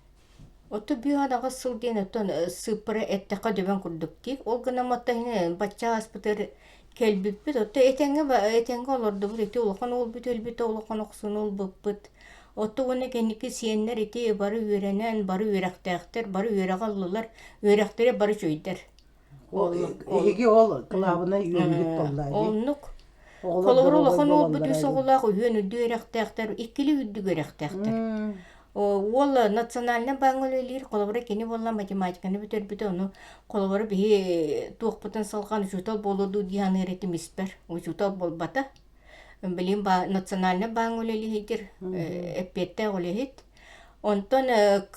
Отто биэһин аҕыс сыл диэн оттон сыыппара эттэххэ дөбөҥ курдук дии. Ол гынан оттон бачча ааспытыгар кэлбиппит. Отто этэҥҥэ этэҥҥэ олордубут. Ити улахан уолбут өлбүтэ, улахан охсууну ылбыппыт. Отто уонна кэнники сиэннэр ити бары үөрэнэн, бары үөрэхтээхтэр, бары үөрэҕи ыллылар, үөрэхтэрэ бары үчүгэйдэр. Эһиги ол кылаабынай үөрүүгүт буолла дии. Оннук. Оҕолор Холобур, доруобай улахан уолбут буолаллара үс дии. оҕолоох үһүөн үрдүк үөрэхтээхтэр, иккилии үрдүк үөрэхтээхтэр. Уол национальнай бааҥҥа үлэлиир, холобура кини буолла математиканы бүтэрбитэ, ону холобура биһи туохпутун салҕаан учуутал буолуо дуу дии саныыр этим испэр. Учуутал буолбата. Билигин национальнай бааҥҥа үлэлиир, эппиэттээх үлэһит. Онтон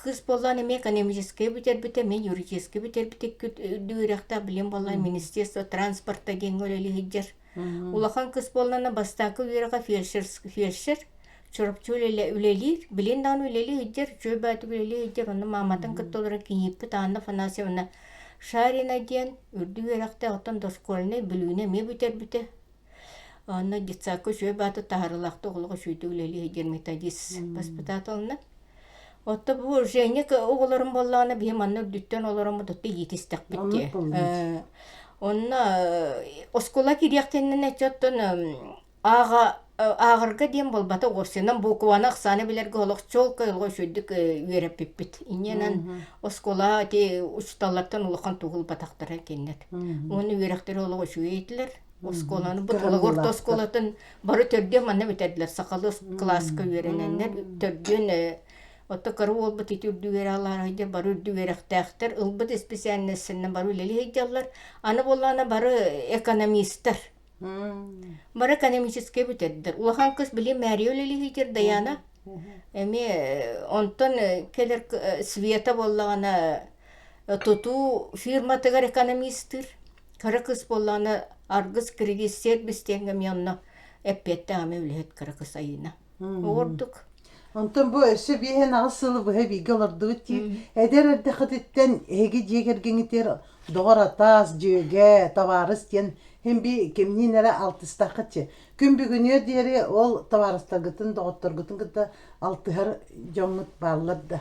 кыыс буоллаан эмиэ экономическай бүтэрбитэ, эмиэ юридическай бүтэрбитэ үрдүк үөрэхтээх билим буоллаан Министерство транспорта диэҥҥэ үлэлии сылдьар. Улахан кыыс буоллаана бастакы үөрэҕэ фельдшер, фельдшер Чурапчы үлэлиир, билин даҕаны үлэлии сылдьар, үчүгэй баҕайытык үлэлии сылдьар, онно мааматын кытта олорон кийииппит Анна Афанасьевна Шарина диэн үрдүк үөрэхтээх, оттон дошкольнай Бүлүүнү эмиэ бүтэрбитэ. Онно детсадка үчүгэй баҕайытык таһаарыылаахтык олох үчүгэйдик үлэлии сылдьар методист воспитателна. Отто бу Женя оҕолорум буоллаҕына биһи манна үрдүттэн олороммут отто иитистэхпит дии. Онно оскуола киириэхтэннэн оттон ааҕа ааҕарга диэн буолбата уопсайынан букваны ахсааны билэргэ олох чуолкай олох үчүгэйдик үөрэппиппит. Инньэнэн оскуола ити учууталлартан улахан тугу ылбатахтара кинилэр. Уонна үөрэхтэрэ олох үчүгэй этилэр. Оскуоланы бу Тулагы орто оскуолатын бары төрдүөн манна бүтэрдилэр. Сахалыы кылааска үөрэнэннэр төрдүөн Отто кыра уолбут ити үрдүк үөрэҕи бары үрдүк үөрэхтээхтэр, ылбыт исписээлинэстэринэн бары үлэлии сылдьаллар. Аны буоллаҕына бары экономистар. Бары экономическай бүтэрдэр. Улахан кыз били мэрия үлэлии сылдьар Даяна. Эмиэ онтон кэлэр Света буоллаҕына тутуу фирматыгар экономистыыр. Кыра кыыс буоллаҕына Аргыс кредит сервис диэҥҥэ эмиэ онно эппиэттээх эмиэ үлэһит кыра кыыс Айыына. Ордук. Онтон бу өссө биэһэн аҕыс сылы быһа бииргэ олордубут дии. Эдэр эрдэххититтэн эһиги дьиэ кэргэҥҥитигэр доҕор-атаас, дьүөгэ, табаарыс диэн һин би кимниин эрэ алтыстаххытчы. Күн бүгүнүөр диэри ол табаарыстаргытын, доҕотторгутун кытта алтыһар дьоҥҥут бааллар да?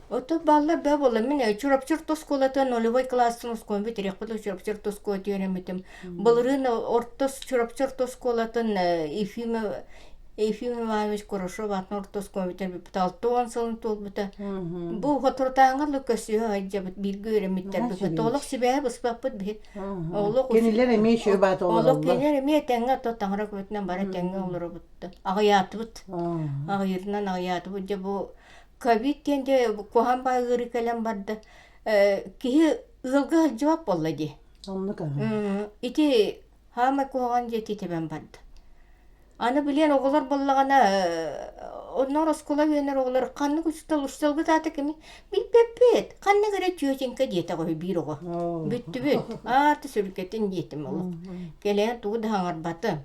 Оттон бааллар баа буолла. Мин Чурапчы орто оскуолатын нулевой класстан оскуоланы бүтэрээхпит Чурапчы орто оскуолатын үөрэммитим. Былырыын орто Чурапчы орто оскуолатын Ефим Ефим Иванович Курашов аатын орто оскуоланы бүтэрбиппит 60 сылын туолбута. Бу соторутааҥҥа ыла көсүһэ сылдьабыт, бииргэ үөрэммиттэрбит. Олох сибээһи быспаппыт биһи. Олох Кинилэр эмиэ үчүгэй баата Олох олороллор. кинилэр эмиэ тэҥҥэ то таҥара көмөтүнэн бары тэҥҥэ олоробут. Аҕыйаатыбыт. Аҕыйырынан аҕыйаатыбыт. Дьэ бу. Ковид диэн дьэ куһаҕан баҕайы ыарыы кэлэн барда. Киһи ыалга сылдьыбат буолла дии. Оннук аһа. Ити хаамай куһаҕан дьиэ титэбэн барда. Аны билиэн оҕолор буоллаҕына онноор оскуола үөрэнэр оҕолор ханнык учуутал учууталгыт аата кимий? Билбэппит. Ханнык эрэ тетенька диэтэҕэ үһү биир оҕо. Бүттүбүт. Аата сүргэтин диэтим олох. Кэлэн тугу да саҥарбатым.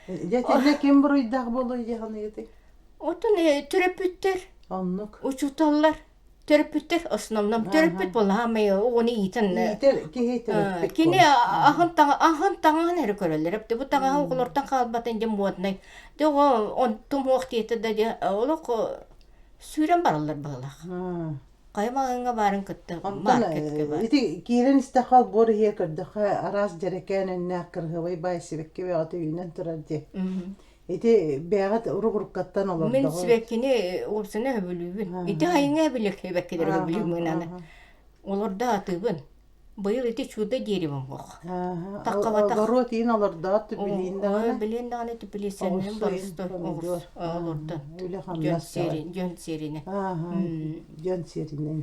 Дьэ итиннэ ким буруйдаах буолуой дии саныыгытый? Оттон төрөппүттэр, Оннук. учууталлар, төрөппүттэр основном төрөппүт буоллаҕа оҕону иитэн Иитэр киһи төрөппүт кини буолар. аһын таҥа аһын таҥаһын эрэ көрөллөр эбит бу таҥаһа оҕолортон хаалбатын диэн моднай дьэ оҕо онтум уох диэтэ да дьэ олох сүүрэн бараллар быһыылаах хайа маҕаһыыҥҥа баарын кытта Онтон маркетка баар ити киирэн истэххэ олбуор иһиэ көрдөххө араас дьэрэкээн өннөөх кырыһыабай баай сибэкки бөҕөтө үүнэн турар дии. Ити бэйэҕит урук-уруккаттан Мин олордоҕут. сибэккини уопсана сөбүлүүбүн. Ити хайыҥа эбилик сибэккилэри сөбүлүүмүн аны. Олордо атыыбын. Быйыл ити чудо деревом ох. Таххабатах. Олоруот иин олордоот билиин даҕаны. Билиин даҕаны типилиисэннин боростуой помидор. Олордон. Үлэ Дьон хамнас сиэрин, дьон сиэринэ. Дьон сиэринэн.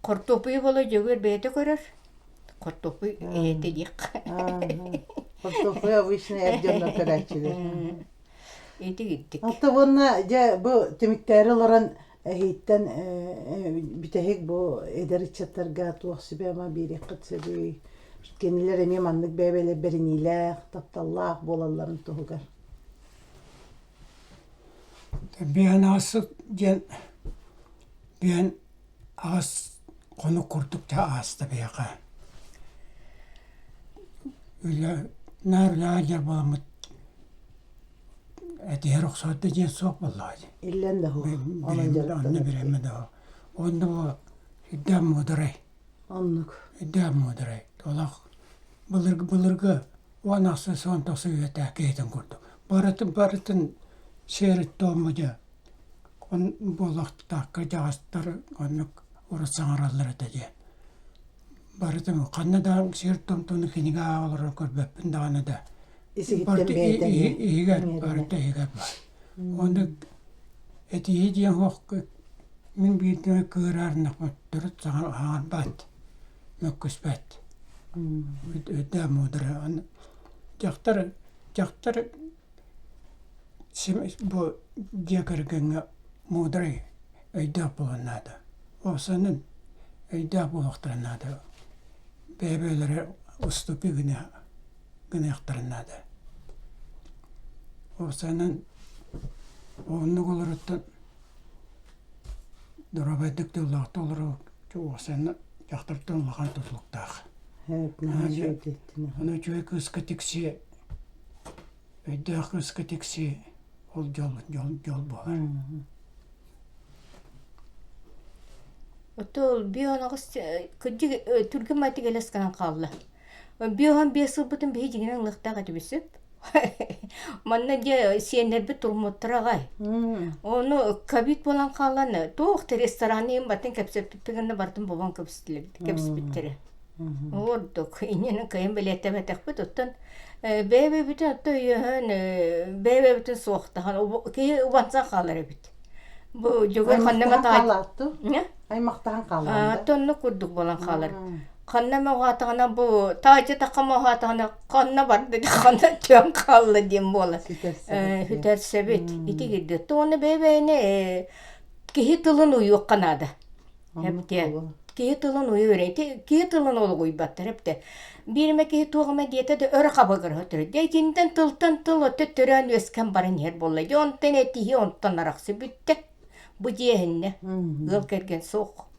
Хортуоппуйу боло Дьөгүөр бэйэтэ көрөр. Хортуоппуй эйэтэ диэххэ. Хортуоппуй обычно эр дьоннор көрөөччүлэр. Ити гиттик. Оттон уонна дьэ бу түмүктээри олорон эһииттэн бүтэһик бу эдэр ыччаттарга туох сүбэ-ама биэриэххит сөбүй? Кинилэр эмиэ маннык бэйэ-бэйэлэр бэриниилээх, тапталлаах буолалларын туһугар. Биһэн аҕыс диэн биһэн аҕыс хонук курдук да ааста биһиэхэ. Үлэ наар үлэҕэ дьар буоламмыт этиһэр охсоот да диэн суох буоллаҕа дии. Иллэн да суох. Онон Онно бириэмэ да суох. Уонна бу үрдээх муударай. Оннук. Үрдээх муударай. Олох былыргы былыргы уон ахсыс уон тохсус үйэтэ киһитин курдук. Барытын барытын сиэри-туому дьэ буолуохтаах кырдьаҕастар оннук урут саҥараллар этэ диэн. Барытын ханна да сиэр-туом кинигэ ааҕа олорон көрбөппүн даҕаны да Исигиттэн бэйэтэ иһигэр барыта иһигэр баар. Оннук этиһии диэн суох мин биирдэ кыыраарынахпын төрүт саҥарбат, мөккүспэт. Өйдөөх муударай. Дьахтар дьахтар Бу дьиэ кэргэҥҥэ муударай, өйдөөх буолуон наада. Уопсайынан өйдөөх буолуохтарын наада. Бэйэ-бэйэлэрэ уступи гыныахтарын наада. Уопсайынан уһуннук олоруттан доруобайдык тыллаахтык олоруу уопсайынан дьахтартан улахан тутулуктаах. Ону үчүгэй кыыска тиксиэ Өйдөөх кыыска тиксии ол дьол дьол дьол буолар. Отол бионаҕыс кырдьык түргэн майты кэлэс гынан хаалла. Биоһон биэс сылбытын биһи дьиҥинэн ылыахтаах этибит сөп. Манна дьэ сиэннэрбит туруммуттара аҕай. Ону ковид буолан хаалан туох да рестораны иһин бартын кэпсэппиппит гына бартын бобон кэбиспиттэрэ. Ордук иннинэ кыайан бэлиэтээбэтэхпит оттон бэйэ-бэйэбитин оттон өйөһөн бэйэ-бэйэбитин суохтаһан киһи убансан хаалар эбит. Бу дьөгүөр ханна эмэ Аймахтаһан хаалаатту? Аймахтаһан хаалаан да? Оннук курдук буолан хаалар. Ханна эмэ уһаатаҕына бу таайдьатахха эмэ уһаатаҕына ханна барда ханна түһэн хаалла диэн буолар. Сүтэрсэбит. Ити кирдик. Уонна бэйэ-бэйэни киһи тылын уйуохха наада. Эптэ киһи тылын уйа үөрэ киһи тылын олугуйбаттар эптэ биир эмэ киһи туох эмэ диэтэ да өрө хабыгырыһа турар дьэ итинтэн тылтан тыл өттө төрөөн үөскэн баран иһэр буолла дьэ онтон этиһии онтон арахсы бүттэ бу дьиэһиннэ ыал кэргэн суох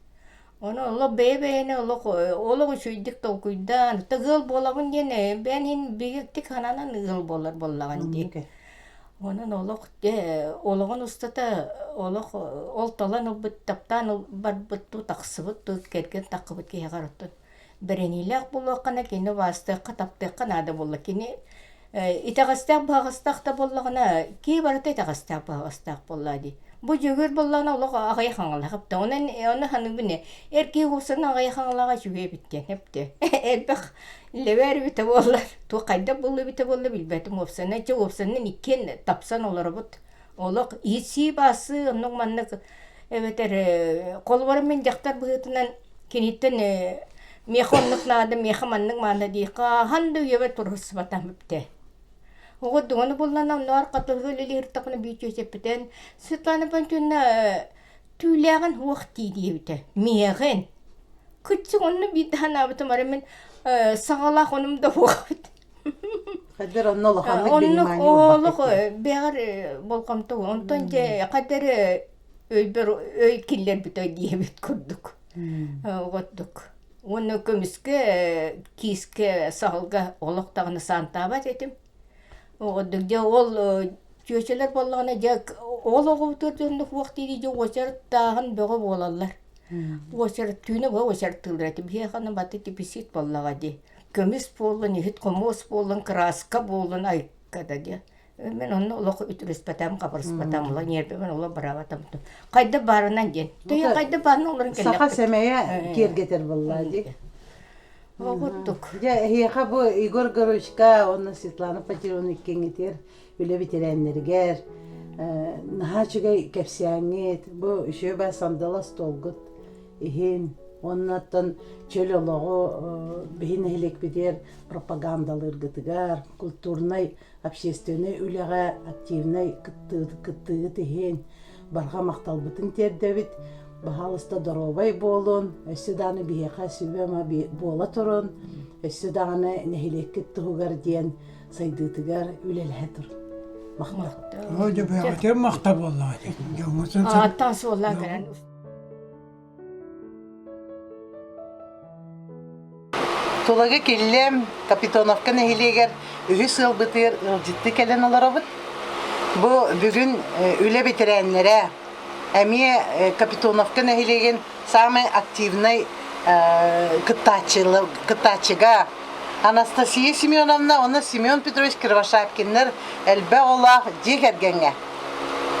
ону олох бэйэ-бэйэни олох олох үчүгэйдик толкуйдаан ыал буолабын диэн бэйэн иһин бигиктик сананан ыал буолар буоллаҕын дии Онон олох дьэ олоҕун устата олох ол талан ылбыт, таптаан барбыт дуу, тахсыбыт дуу, кэргэн таххыбыт киһиэхэ оттон бэриниилээх буолуоххына, кини убаастыахха, таптыахха наада буолла. Кини итэҕэстээх-быһаҕастаах да буоллаҕына, киһи барыта итэҕэстээх-быһаҕастаах буоллаа дии. Бу Дьөгүөр буоллаҕына олох аҕыйах аҥалаах эбит. Онон ону саныыбын ээ, эр киһи уопсайынан аҕыйах аҥалааҕа үчүгэй эбит диэн эбит. Элбэх Лэбээр эбитэ буоллар, туох хайдах буолла эбитэ буолла билбэтим уопсайынан. Чэ уопсайынан иккиэн тапсан олоробут. Олох иһитсии-баасыы оннук маннык эбэтэр холобура мин дьахтар быһыытынан киниттэн миэхэ оннук наада, миэхэ маннык маана дии хаһан да үйэбэр туруорсубатам эбитэ. Оҕо дуону буллана онноор хатылыга үлэлииртэхпинэ биир чүөчэппитин Светлана Пантюна түүлээҕин уох дии диэбитэ. Миэҕин. Кыччык онно биирдэ санаабытым арай мин саҕалаах онум да уох эбит. Хайдер онно улаханнык Оннук внимание уурбакка олох этэ. бэҕэр болҕомто онтон дьэ хайдер өйбөр өй киллэрбитэ диэбит курдук. Оҕотдук. Уонна көмүскэ, киискэ, саһылга олох даҕаны саантаабат этим. Оҕодук дьэ ол чүөчэлэр буоллаҕына дьэ ол оҕобутугар дьоннук уох диирии дьэ уочараттааһын бөҕө буолаллар. Уочарат түүнэ быһа уочараттыыллар этэ. Биһиэхэ аны баты дефицит буоллаҕа дии. Көмүс буоллун, иһит хомуос буоллун, краска буоллун айка да дии. Мин онно олох үтүрүспэтим, хабырыспатам, олох ньиэрбэбин олох бараабатым. Хайда баарынан диэн. Төһө хайда баарынан олорон Саха кэллэхпит. сэмэйэ киэргэтэр буолла дии. Оҕурдук. Дьэ, эһиэхэ бу Егор Горовичка уонна Светлана Пантелеймоновна иккиэҥҥитигэр үлэ бэтэрээннэригэр наһаа үчүгэй кэпсээҥҥит, бу үчүгэй сандала остуолгут иһин уонна оттон чөл олоҕу биһи нэһилиэкпитигэр пропагандалыыргытыгар, культурнай общественнай үлэҕэ активнай кыттыыгыт иһин барҕа махталбытын тиэрдэбит. Баһаалыста доруобай буолун, өссө даҕаны биһиэхэ сүбэ-ама буола турун, өссө даҕаны нэһилиэккит туһугар диэн сайдыытыгар үлэлэһэ турун. Махтал. Оо, дьэ бэйэҕитигэр махтал буоллаҕа дии. Дьоҥҥутун Ааттаан суоллаан кэлэн Тулагы Киллэм Капитоновка нэһилиэгэр үһүс ыалбытыгар ыалдьыттыы кэлэн олоробут. Бу бүгүн үлэ бэтэрээннэрэ эмиэ Капитоновка нэһилиэгин самай активнай кыттааччыга Анастасия Семеновна уонна Семен Петрович Кривошапкиннар элбэх оҕолоох дьиэ кэргэҥҥэ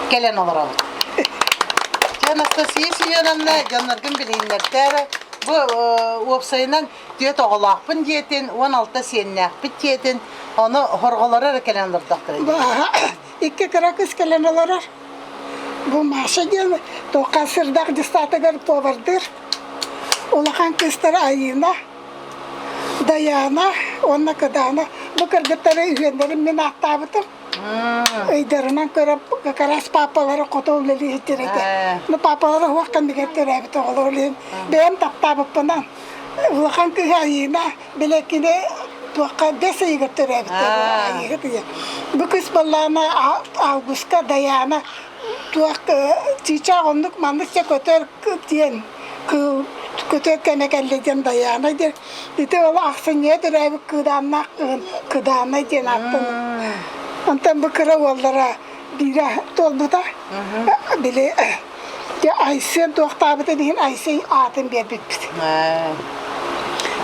кэлэн олоробут. Дьэ, Анастасия Семеновна дьонноргун билиһиннэртээр бу уопсайынан түөрт оҕолоохпун диэтин, 16 сиэннээхпит диэтин, ону хорҕолоро эрэ кэлэн олордохторо дии. Икки кыра кыз кэлэн олорор. Бу Маша диэн туохха сырдах дьыссаатыгар повардыыр. Улахан кыыстара Айыына, Дайаана уонна Кыдаана. Бу кыргыттары үһүөннэрин мин ааттаабытым. Ыйдарынан көрө как раз папалара хото үлэлии сылдьар этэ. Ну папалара уһуох кэннигэр төрөөбүт оҕолор илин бэйэм таптаабыппынан улахан кыыһа Айыына бile кини туохха бэс ыйыгар төрөөбүттэр Айыыһыт ыйа. Бу кыс буоллаҕына августка Дайаана туох чыычаах оннук маннык дьэ көтөр диэн кыыл көтөр кэмэ кэллэ диэн Дайаана диэн Ити ол ахсынньыга төрөөбүт Кыыдааннаах кыһын Кыдаанай диэн ааттанар. Онтон бу кыра уоллара биирэ туолбута. Били Айсен туохтаабытын иһин Айсен аатын биэрбиппит.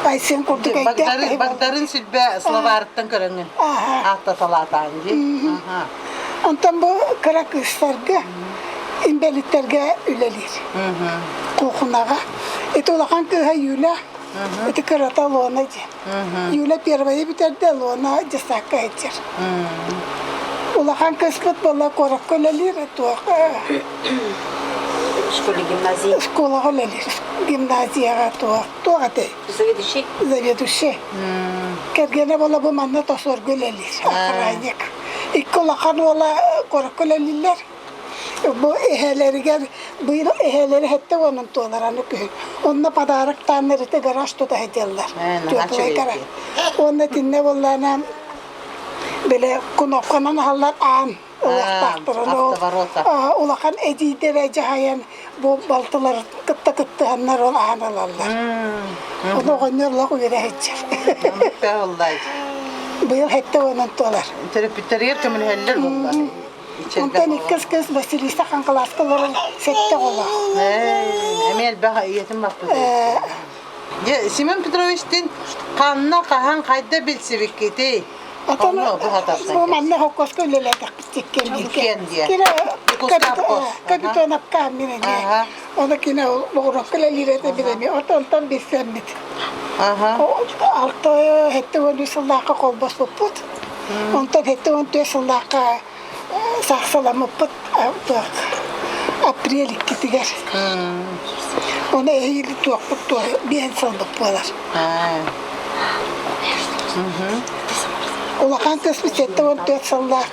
Айсен курдук өйдөөх Багдарын сүлбэ словарыттан көрөҥҥүн ааттаталаатаан дии. Онтон бу кыра кыыстарга инбэлиттэргэ үлэлиир. Куукунаҕа. Ити улахан кыыһа Юля Ити кырата Луона диэн. Юля первайы бүтэрдэ, Луона десакка сылдьар. Улахан кыыспыт буолла куоракка үлэлиир, туох школе гимназии. Школаҕа үлэлиир. Гимназияҕа туох туох этэй? Заведующий. Заведующий. Кэргэнэ буола бу манна тосорго үлэлиир, охранник. Икки улахан уола куоракка үлэлииллэр. Бу эһээлэригэр быйыл эһээлэри 70-ын туолар аны күһүн. Онно подарок-тааннар ити гараж тута сылдьаллар. Теплай гараж. Уонна итиннэ буоллаана били кнопканан аһаллар аан ылыахтаахтарын ол улахан эдьиийдэрэ дьаһайан бу балтылар кытта кыттыһаннар ол аан ылаллар. Ону оҕонньор олох үөрэ сылдьар. Быйыл 70-ын туолар. Төрөппүттэригэр көмөлөһөллөр буолла. Онтон иккис кыыс Василиса Хаҥкалааска олорон сэттэ оҕолоох. Эмиэ элбэх ийэтин баппыт. Дьэ, Семен Петровичтин ханна, хаһан, хайда билсибиккитий? Отон бу манна холкуоска үлэлээтэхпит тиккен Кини Капитоновка мин эмиэ. Ону кини оҕурокко үлэлиир этэ билэми. Онтон билсэммит. Алта 73 сыллаахха холбоспуппут. Онтон 74 сыллаахха. Сахсаламмыппыт апрель иккитигэр. Оны эһиил туохпут туох биэн сылбыт буолар. Улахан кыыспыт 74 сыллаах,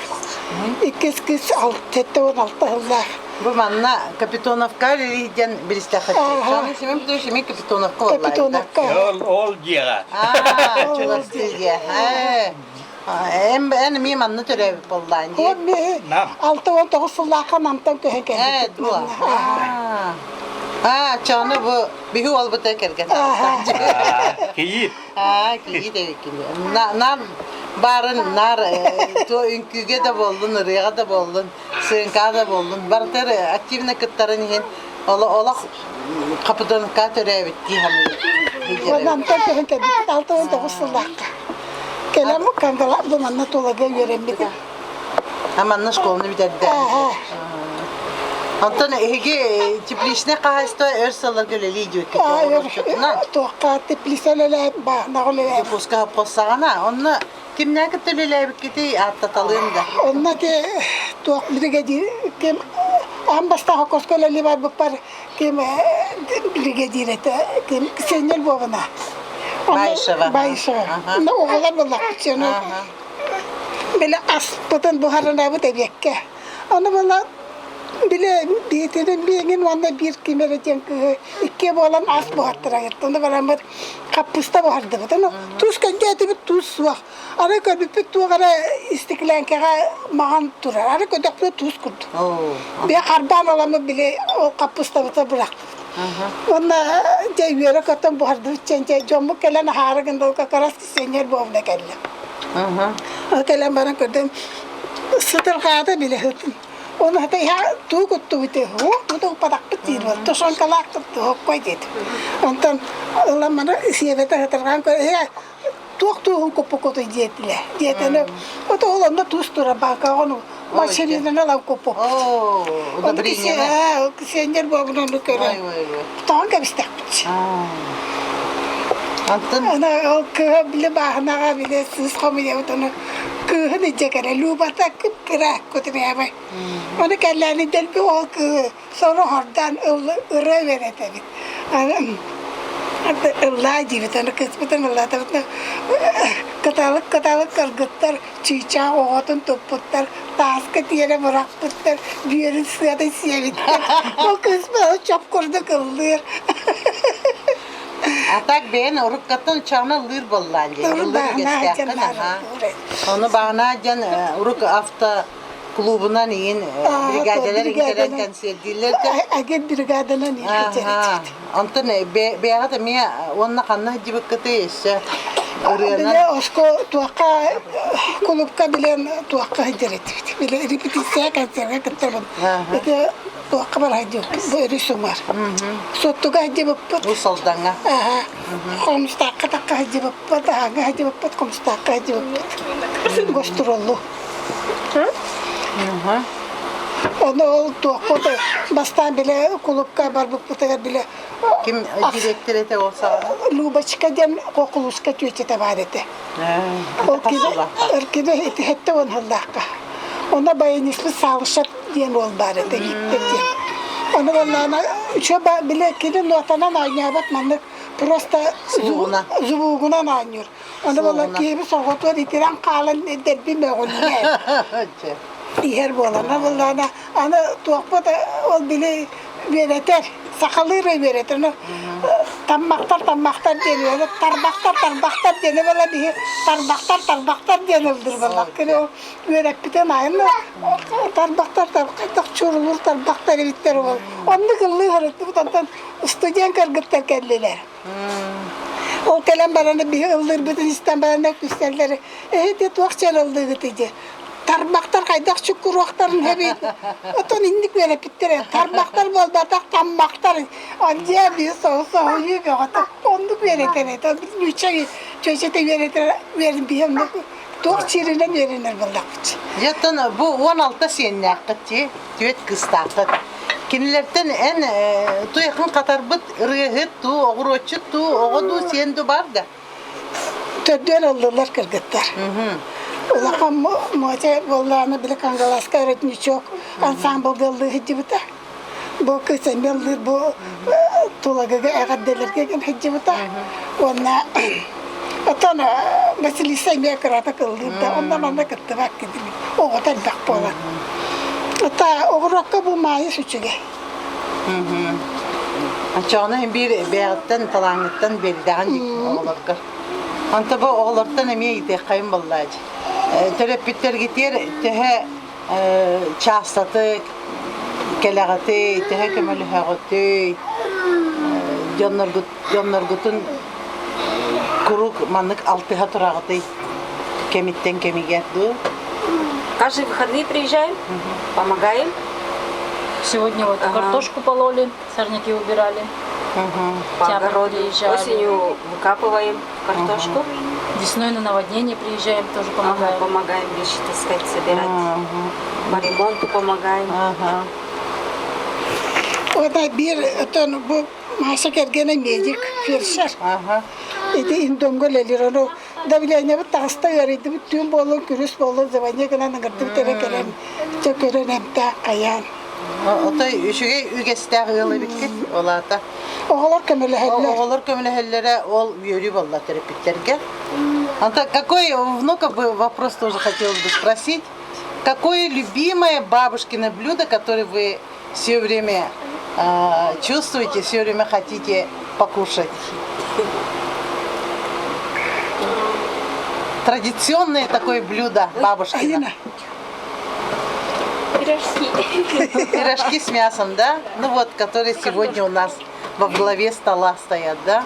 иккис кыыс 76 сыллаах. Бу манна Капитоновка үлэлиир диэн билистэххэ. Семен Петрович эмиэ Капитоновка буолла. Капитоновка. Ол ол дьиэҕэ. Аа, чугастыы дьиэ. Эн эн эмиэ манна төрөөбүт буоллаан дии. Ол ми 69 сыллаахха Намтан көһөн кэлбит. Ээ, Аа, чону бу биһи уолбута кэргэн Кийиит. Аа, кийиит эбиккин. Нам баарын нар то үҥкүүгэ да буоллун, ырыаҕа да буоллун, сыыҥкаҕа да буоллун, барытыгар активно кыттарын иһин олох Капитоновка төрөөбүт дии саныыбын. Намтан көһөн кэлбиппит 69 сыллаахха. Кэлэн Кангала бу манна Тулага үөрэммитим. А манна школаны бүтэрдэ. Онтон эһиги тепличнай хаһаайыстыба өр сылларга үлэлии диэбиккит Туохха теплица үлэлээн, бааһынаҕа үлэлээн. Дьокуускай хоппуоссаҕана онно Кимнээх кытта үлэлээбиккитий ааттаталыым да. Онно ити туох биригэдьиир ким аан бастаан холкуоска үлэлии барбыппар ким биригэдьиир этэ ким Ксения Львовна. Баишева. Баишева. Оҕолор буоллахпыт сиэн били аспытын буһарынабыт эбиэккэ. Ону була били биитинин биэҥин уонна биир ким эрэ диэн кыыһы иккиэ буолан ас буһартарагыт. Ону бараммыт хаппыста буһардыбыт. Ону туус көндөтүбүт туус суох. Ары көрбүппүт туох эрэ истиклээҥкэҕэ маҕан турар. Ары көтөхпүт туус курдук. Бия харбаан аламмыт били ол хаппыстабыта бырахпыт. Уонна дьэ үөрэ көтөн буһардыбыт чэн дьэ дьоммут кэлэн аһаары гындал как раз Ксения Львовна кэллэ. Кэлэн баран көрдüm сытырҕаата били сытын. Оны хата иһа туу куттубут уох туу уппатахпыт диир буол тушонкалаах туһуккой диэтим. Онтон ылан маны сиэбэтэ сытырҕаан көр иһэ туох тууһун куппуккутуй диэтилэр. Диэтэни ото ол онно туус турар баакаҕа ону машинанан ылан куппуппут. Удобрение. Ксения Львовна ону көрөн тоҕон кэбистэхпит. Антон Ана ол кыыһа били бааһынаҕа били сыыс хомуйабыт ону кыыһын илдьэ кэлэ Любата кып-кыра кутуруйабай. Ону кэллээни дэлби ол кыыһы сороһордоон ырыа үөрэтэбит. Ыллаа диибит, аны кыыспытын ыллаатабыт. Кыталык кыталык кыргыттар чыычаах оҕотун туппуттар, тааска тиэрэ бырахпыттар, бүөрүн сыатын сиэбиттэр. Ол кыыс чоп курдук ыллыыр. А так бэйэн уруккаттан чаҕына ыллыыр буоллаан дии. Ыллыыр үгэстээххин аха. Ону баҕана диэн урук авто клубунан иин бригадалар кэлэн концерт дииллэр да. Агент бригаданан иин Онтон бэйэҕит эмиэ уонна ханна сылдьыбыккытый өссө ырыанан? Биле оско туохха кулупка билэн туохха сылдьар этибит. Биле репетиция концертка кыттабын. Ити туохха бар сылдьыбыппыт бу өрүс уҥар. Суоттуга сылдьыбыппыт. Уус Алдаҥҥа. Аха. Хомустаахха такка сылдьыбыппыт, аһаҥҥа сылдьыбыппыт, хомустаахха сылдьыбыппыт. Гастроллу. Ону ол туохпут бастаан биле кулупка барбыппытыгар биле Ким директор этэ ол саҕана? Любочка диэн Кокулуска түөтэтэ баар этэ. Ол кини ити 70 сыллаахха. Онно баяниспыт Саалышат диэн уол баар этэ Виктор диэн. Ону буоллаҕына үчүгэй били кини нотанан оонньообот маннык просто звугунан оонньуур. Ону буолла киһиби соҕотуор итирэн хаалан дэлби мөҕүллэр. Иһэр буолан буоллаҕына аны туохпут ол били үөрэтэр сахалыы эрэ үөрэтэр таммахтар таммахтар диэн үөрэ тарбахтар тарбахтар диэн буола биһи тарбахтар тарбахтар диэн ылдыр буоллах кини ол үөрэппитин айын тарбахтар хайдах чурулуур тарбахтар эбиттэр ол оннук ыллыы сырыттыбыт онтон студент кыргыттар кэллилэр Ол кэлэн баран биһи ыллыырбытын истэн баран күстэллэр эһити туох чэр ыллыыгытый диye. Тарбахтар хайдах чуккуруохтарын хэбит. Отон инник үөрэппиттэрэ. Тарбахтар буолбатах таммахтар. Андиа биһи соһуйуу бөҕөтө. Оннук үөрэтэр этэ. Нуучча чөчөтө үөрэтэр үөрэн оннук туох чиэринэн үөрэнэр буоллахпыт. Дьэ, бу 16 сиэннээххит дии, түөрт кыыстааххыт. Кинилэртэн эн туйахын хатарбыт ырыаһыт дуу, оҕуруотчут дуу, оҕо дуу, сиэн дуу бар да? Төрдүөн ыллылар кыргыттар. Улахан Мотя буоллаҕына били Кангаласка родничок ансаамбылга ыллыы сылдьыбыта. Бу кыыс эмиэ ыллыыр бу Тулагыга эҕэрдэлэргэ гэн сылдьыбыта. Уонна оттон Василиса эмиэ кыратык ыллыыр да, онно манна кыттыбат кидими. Оҕото элбэх буолан. Ата оҕуруокка бу маайыс үчүгэй. Оччоҕуна биир бэйэҕиттэн талааҥҥыттан биэрдэҕин оҕолорго. Онто бу оҕолортон эмиэ ыйытыаххайын буоллаачы. Төрөппүттэргитигэр төһө чаастатык кэлэҕитий, төһө көмөлөһөҕүтүй, дьонноргут, дьонноргутун куруук маннык алтыһа тураҕытый кэмиттэн кэмигэр дуу? Каждые выходные приезжаем, помогаем. Сегодня вот картошку пололи, сорняки убирали. По огороду. Осенью выкапываем картошку. Весной на наводнение приезжаем, тоже помогаем. Ага, помогаем вещи таскать, собирать. По ремонту помогаем. Ага. Ода биир отон бу Маша кэргэнэ медик, фельдшер. Ага. Ити индомго үлэлиир. Ону давлениебыт таҕыста ыарыйдыбыт, түүн буоллун, күнүс буоллун, звонье гынан ыҥырдыбыт эрэ кэлэн, дьэ көрөн эмтээх хайаан. Отой үчүгэй үгэстээх ыал эбиккит, ол аата. Оҕолор көмөлөһөллөр. Оҕолор көмөлөһөллөрө ол үөрүү буолла төрөппүттэргэ. Антон, какой внука бы вопрос тоже хотелось бы спросить. Какое любимое бабушкино блюдо, которое вы все время чувствуете, все время хотите покушать? Традиционное такое блюдо бабушкино. Пирожки. Пирожки с мясом, да? Ну вот, которые сегодня у нас во главе стола стоят, да?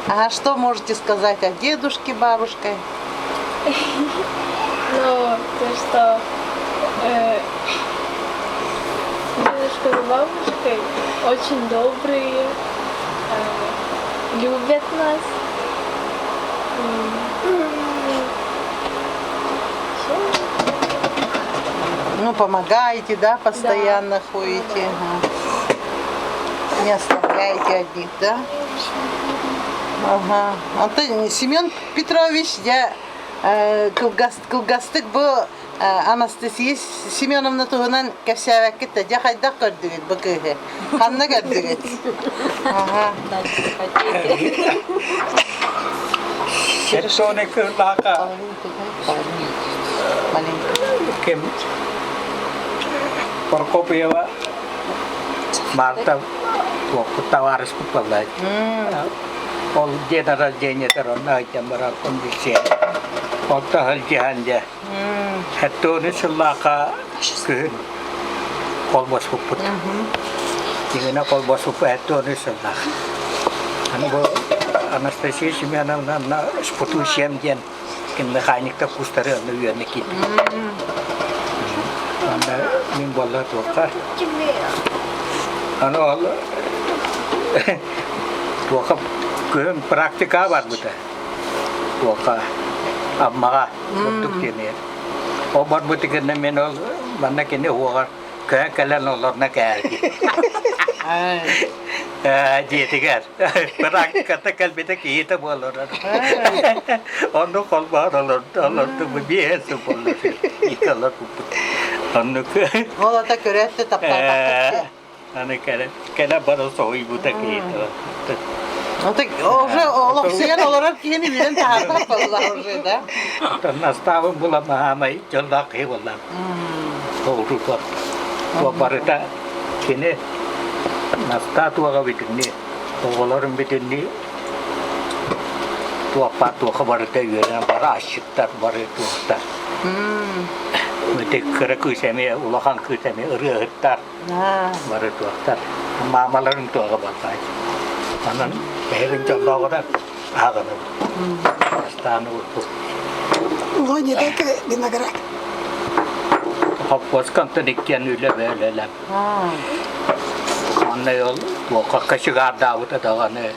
А что можете сказать о дедушке, бабушке? Ну, то, что э, дедушка с бабушкой очень добрые, э, любят нас. Ну, помогаете, да, постоянно да. ходите. Ага. Не оставляете одних, да? Ага. Антон Семен Петрович, я кылгастык бу Анастасия Семеновна туһунан кэпсээбэккит да дьэ хайдах көрдүгүт бу кыыһы? Ханна көрдүгүт? Ага. Херсоны кырлака кем Прокопьева Марта товарищ купаллай. Ол день рождения онно айтан бараккын билсиэн. Онто сылдьыһан дьэ. Хэттуону сыллаахха күһүн холбоспуппут. Дьиҥинэ холбоспуппут хэттуону сыллаах. Аны бу Анастасия Семеновна спутусиям диэн механикта кустары онно үөрэнэ киирбит. Анда мин буолла туохха. Аны ол туохха күһүн практика барбыта. Туохха Аммаҕа бурдук диэни. Ол барбыты гына мен ол манна кини уоҕар көһөн кэлэн олорно кээрди. Дьиэтигэр практиката кэлбитэ киһитэ буолар. Оннук холбоон олорду бу биэс сыл буолла икки олорбуппут. Оннук. Ол ата көрөөт да таптаатаххыт Аны кэлэ кэлэ бара соһуйбута киһитэ. Уже олохсуйан олорор киһини билэн таһаарбат буолла уже, да? Наставын була маамай дьоллоох киһи буолла. Олрутуот. Барыта кини настаа туоҕа бүтүннүү оҕолорун бүтүннүү туохпа туоха барыта үөрэнэн бары асчыттар бары туохтар. Ити кыра кыыс эмиэ улахан кыыс эмиэ ырыаһыттар бары туохтар маамаларын туоҕа баллааччы. Онон бэйэбин дьоллооҕуна ааҕынабын. Бастаан урпут. Лоня, дай-ка виноград. Хоппуоска онтон иккиэн үлэ бөөлөлөм. Онно ол туохха кочегардаабыта даҕаны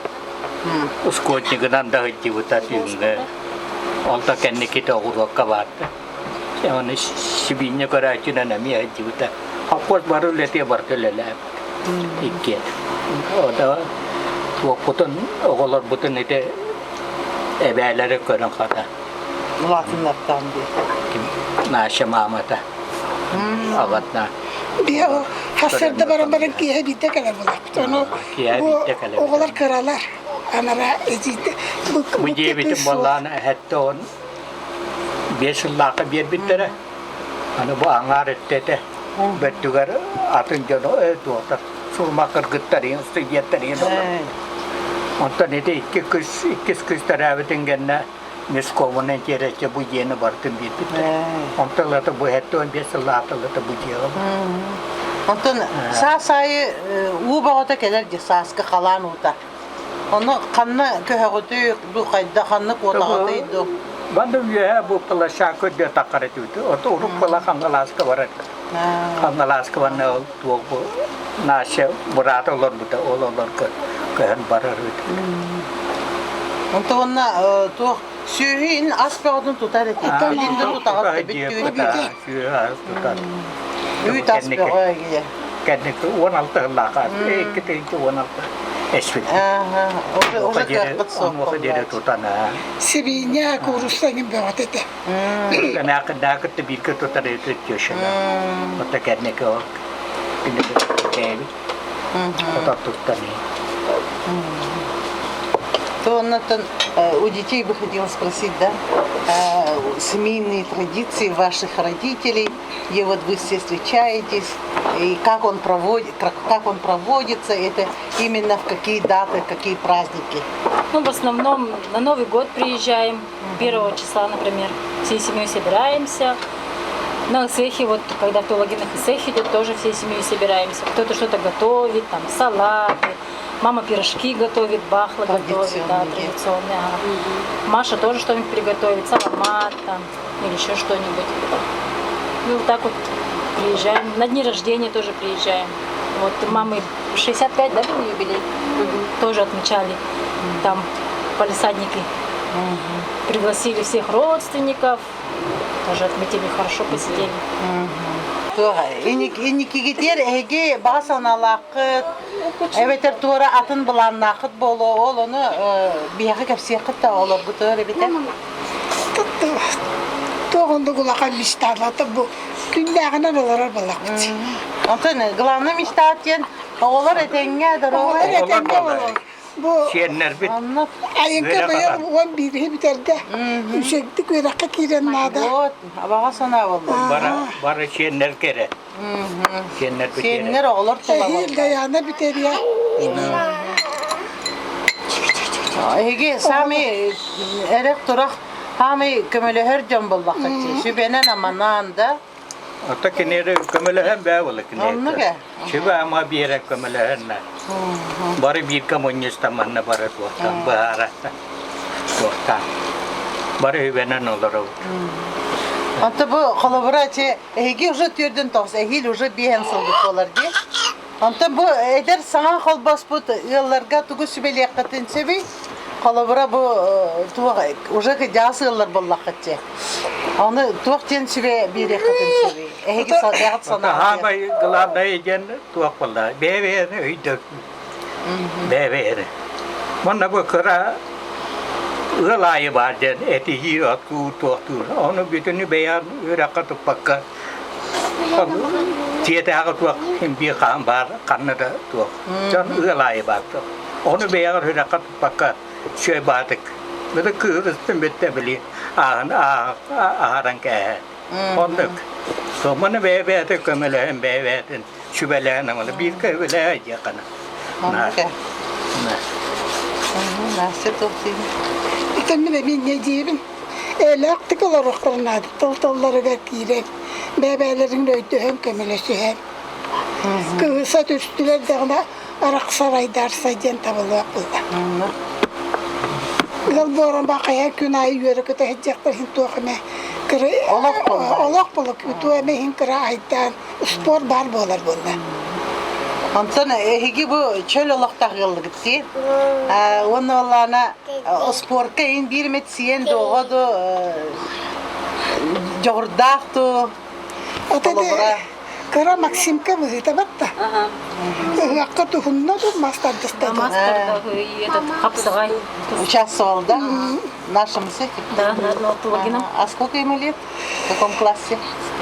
ускотнигынан да сылдьыбыта түүҥҥэ. Ол да кэнникитэ оҕуруокка баарда. Оны сибиинньэ көрөөччүнэн эмиэ сылдьыбыта. Хоппуос бары үлэтиэ барыта үлэлээбит. Иккиэн. Ода туохпутун оҕолорбутун ити эбээлэри көрөн хата. Улаатыннартаан дии. Ити Наша маамата аҕатна. Биһи хассырда баран баран киэһэ биирдэ кэлэр буоллахпыт. Ону Киэһэ бу биирдэ кэлэбит. оҕолор кыралар. Анара эдьиийдэ бу Бу дьиэбитин буоллаан эһэтте он биэс сыллаахха биэрбиттэрэ. Аны бу аҥаар өттө этэ. Бөртүгэр атын дьону туохтар сурма кыргыттарыйын, студенттарыйын олор. Онтон ити икки кыс, иккис кыс төрөөбүтүн кэннэ Мешковунан тиэрэччи бу дьиэни барытын биэрбиттэр. Онтон ылата бу 75 сыллаахта ылата бу дьиэҕэ Онтон саас аайы уу бөҕөтө кэлэр дии сааскы халаан уута. Ону ханна көһөҕүтүй дуу хайда ханна куотаҕытый дуу? Манна үөһэ бу площадка үрдүө таххара түбүтэ. Ото урук была Хангалааска барар. Хангалааска барна ол туох бу Настя быраата олорбута ол олорго көһөн барар үт. Онто уонна туох сүөһү ин ас бөҕөтүн тутар этэ. Билин да тутаҕыт бүттүүн. Сүөһү ас тутар. Үүт ас бөҕө эгийэ. Кэнники 16 сыллаах 2 16 эспит. Уже кыахпыт суох Онуоха диэри тутан Сибиинньэ куурусса иҥин бөҕөтө этэ. Наакытта бииргэ тутар этэ тещана. Ота кэнники ол кээбит. Отор туттан. То оннотон у детей бы хотела спросить, да, семейные традиции ваших родителей, где вот вы все встречаетесь, и как он, проводит, как он проводится, это именно в какие даты, какие праздники? Ну, в основном на Новый год приезжаем, первого числа, например, всей семьей собираемся. На Ысыахе, вот когда в Тулагиных Ысыах идет, тоже всей семьей собираемся. Кто-то что-то готовит, там салаты, мама пирожки готовит, бахла готовит, да, традиционные. Ага. Маша тоже что-нибудь приготовит, саламат там или еще что-нибудь. Ну, вот так вот приезжаем. На дни рождения тоже приезжаем. Вот мамы 65, да, был юбилей? Тоже отмечали там палисадники. Пригласили всех родственников, тоже отметили, хорошо посидели. Инникигитигэр эһиги баҕа санаалааххыт, эбэтэр туора атын былааннааххыт буолуо, ол ону биһиэхэ кэпсиэххит да олоргутугар эбитэ. Туох оннук улахан мечталата бу күннээҕинэн олорор буоллахпыт. Онтон главный мечта диэн оҕолор этэҥҥэ Оҕолор здоровай. этэҥҥэ олорор. Бу Сиэннэрбит Оннук. айыҥка быйыл 11-и бүтэрдэ. Үчүгдүк үөрэххэ киирэн наада. Вот, абаҕа санаа буолла. бара бары сиэннэр кэрэ. Сиэннэрбит Сиэннэр оҕолор Эһиил тулалаллар. Даяна бүтэриэ. Эһиги сами эрэх турах хаамый көмөлөһөр дьон буоллаххыт сүбэнэн аманаан да Ото кинери көмөлөһөн бээ була кинери. Оннук ээ. Сүбэ ама биэрэ көмөлөһөннө. Бары бииргэ мунньустаманна бары туохтан быһаара туохтан. Бары үбэнэн олоробут. Онто бу холобура че эһиги уже түрдүн тоҕус эһиил уже биэһэн сылгыт буолар дии. Онтон бу эдэр саҥа холбоспут ыалларга тугу сүбэлиэххитин сөбүй? Холобура бу туох уже кыдьаас ыаллар буоллаххыт дии. Ону туох диэн сүбэ биэриэххитин сөбүй? Эһиги бэйэҕит санааҕыт. Саамай главное диэн туох буолла? Бэйэ-бэйэни өйдөк. Бэйэ-бэйэни. Манна бу кыра ыал аайы баар диэн этиһии оттуур туохтуур. Ону бүтүнү бэйэҕин үөрэххэ туппакка дьиэтээҕи туох биир хаан баар ханна да туох. Дьон ыал аайы баар туох. Ону бэйэҕэр үөрэххэ туппакка сүөй баатык. Били кыырыстын бүттэ били ааһын аһаран кээһэ. Оннук. Маны бэйэ-бэйэтэ көмөлөһөн бэйэ-бэйэтин сүбэлээн аны бииргэ үбэлэһэ диэххэ Оннук ээ. Настя туох диибин? Итин мин эмиэ инньэ диибин. Элэхтик олоруохтарын наада. Тыл-тылларыгар киирэн, бэйэ-бэйэлэрин өйдөһөн көмөлөсүһэн. Кыыса түстүлэр даҕаны арахсар айдаарсай диэн табыллыбат буолла. Ыал буолан баахайа күн аайы үөрэ көтө сылдьыахтар иһин туох эмэ кыра Олох буолла. олох буолла туох эмэ иһин кыра айдаан спорт баар буолар буолла. Онтон эһиги бу чөл олохтоох ыаллыгыт дии. Уонна оллаана спортка ин биир эмит сиэн дуоҕа ду дьоҕурдаах ду холобура Кыра Максимка быһыыта батта. Ыһыахха туһунна ду мас тардыста Мас тардыһыы, этот хапсаҕай. Участвовал, да? Нашем сете? Да, на, на Тулагином. А, а сколько ему лет? В каком классе?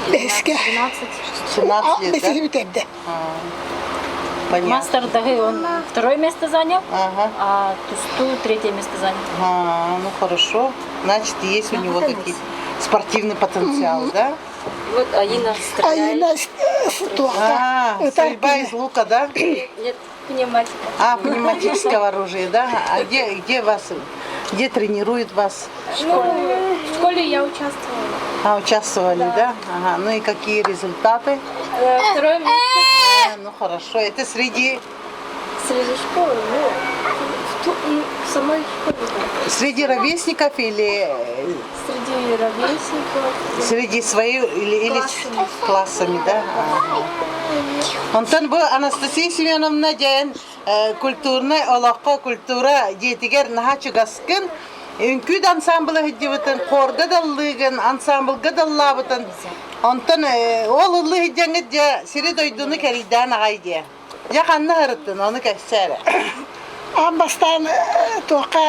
Бэһискэ. 12. 17 лет, да? Бэсиһи бүтэрдэ. Понятно. Мастер Дагы, он второе место занял, Ага. а Тусту третье место занял. А, ну хорошо. Значит, есть у него какие-то спортивный потенциал, да? Вот Аина стреляет. Айына туохха А, ытар стрельба из лука, да? Нет, пневматика. А, пневматического оружия, да? А где, где вас, где тренируют вас? Ну, в школе я участвовала. А, участвовали, да? Ага, ну и какие результаты? Э, Второе место А, ну хорошо, это среди, среди школы, ну, в, ту- м, в самой школе, да. среди ровесников или э, Среди ровесников. среди своих или, или с классами, да? Ага. Онтон бу Анастасия Семеновна диэн культурнай олоххо культура дьиэтигэр наһаа чугаскын үҥкүү да ансамблы сылдьыбытын, хорга да ыллыыгын, ансамблга да ыллаабытын. Онтон ол ыллыы сылдьаҥҥыт дьэ сири-дойдуну кэрийдээн аҕай диэ. Дьэ ханна сырыттын, ону кэпсээ эрэ. Аан бастаан туохха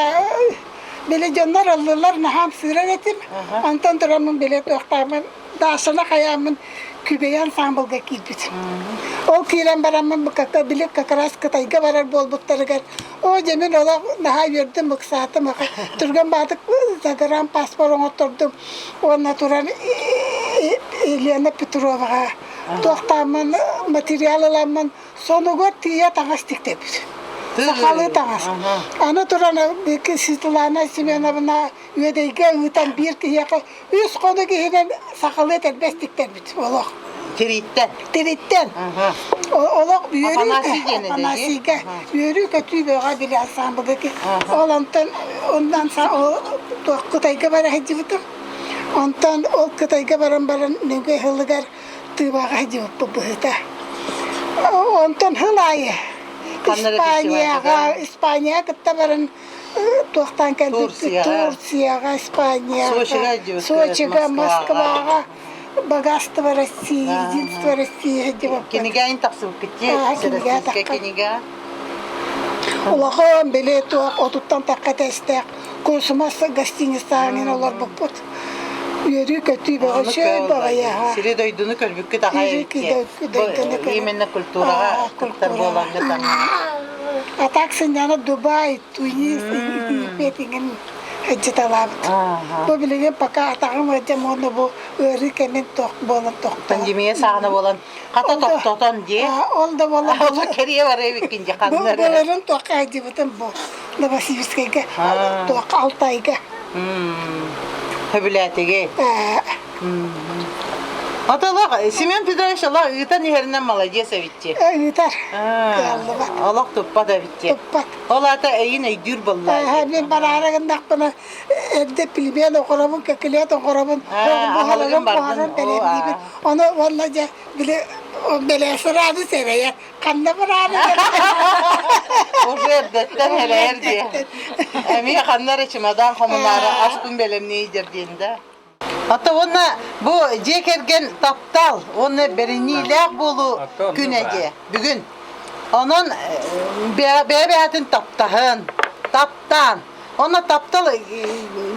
били дьоннор ыллылар наһаам сыырар этим. Онтон тураммын били туохтааммын Даашаны хайааммын Күбэйэ ансаамбылга киирбитим. Ол киирэн бараммын бу били как раз Кытайга барар буолбуттарыгар оо дьэ мин олох наһаа үөрдүм, ыксаатым аха. Түргэн баатык загран паспорт оҥоттордум уонна туран Елена Петроваҕа туохтааммын материал ыламмын сонугар тиийэ таҥас тиктэбит. Сахалыы таҥас. Аны туран Светлана Семеновна Үөдэйгэ ыытан биир киһиэхэ үс хонук иһинэн сахалыы этэрбэс тиктэрбит олох. Тирииттэн. Тирииттэн. Олох үөрүү Афанасийга үөрүү-көтүү бөҕө били ансаамбылга ол онтон оннан туох Кытайга бара сылдьыбытым. Онтон ол Кытайга баран баран нөҥүө сылыгар Тыыбаҕа сылдьыбыппыт быһыыта. Онтон сыл аайы Испанияҕа Испанияҕа кытта баран туохтаан кэлбиппит Турцияҕа, Испанияҕа, Сочига, Москваҕа Богатство России, Единство России диэбиппит. Кинигэин тахсыбыккыт дии, кинигэ. Улахан били туох отуттан тахха тэстээх Космос гостиницаҕа олорбуппут. Үөрүү-көтүү бөҕө үчүгэй баҕайы Сири дойдуну көрбүккүт аҕай именно культураҕа кыттар буолаҥҥыт А так сынньана Дубай, Тунис, Египет иҥин ыдьыталаабыт. Бу билигин пока атаҕым ыалдьам уонна бу ыарыы кэмин тох буолан тохтоо. Пандемия саҕана буолан хата тохтотон дии. Ол да буолан Ол кэрие барыа эбиккин дии ханна эрэ. Былырын туохха айдыбытым бу Новосибирскайга, туохха Алтайга. Хөбүлээтиги. Ата олох Семен Петрович олох ыытан иһэринэн молодец эбитти. Ыытар. Кыаллыбат. Олох туппат эбитти. Туппат. Ол аата эйин өйдүүр буолла. Мин бараары гыннахпына эрдэ пельмен оҥоробун, кэкилиэт оҥоробун, буһарарым, буһаран бэлэмниибин. Ону уонна дьэ били бэлээсэрааны сэрэйэр. Ханна бараары Уже эрдэттэн эрэйэр диэ. Эмиэ ханна эрэ чемодан хомунаары аспын бэлэмниир диэн да. Ата уонна бу дьиэ кэргэн таптал уонна бэриниилээх буолуу күнэ дьиэ бүгүн. Онон бэйэ-бэйэтин таптаһын, таптаан. Онно таптал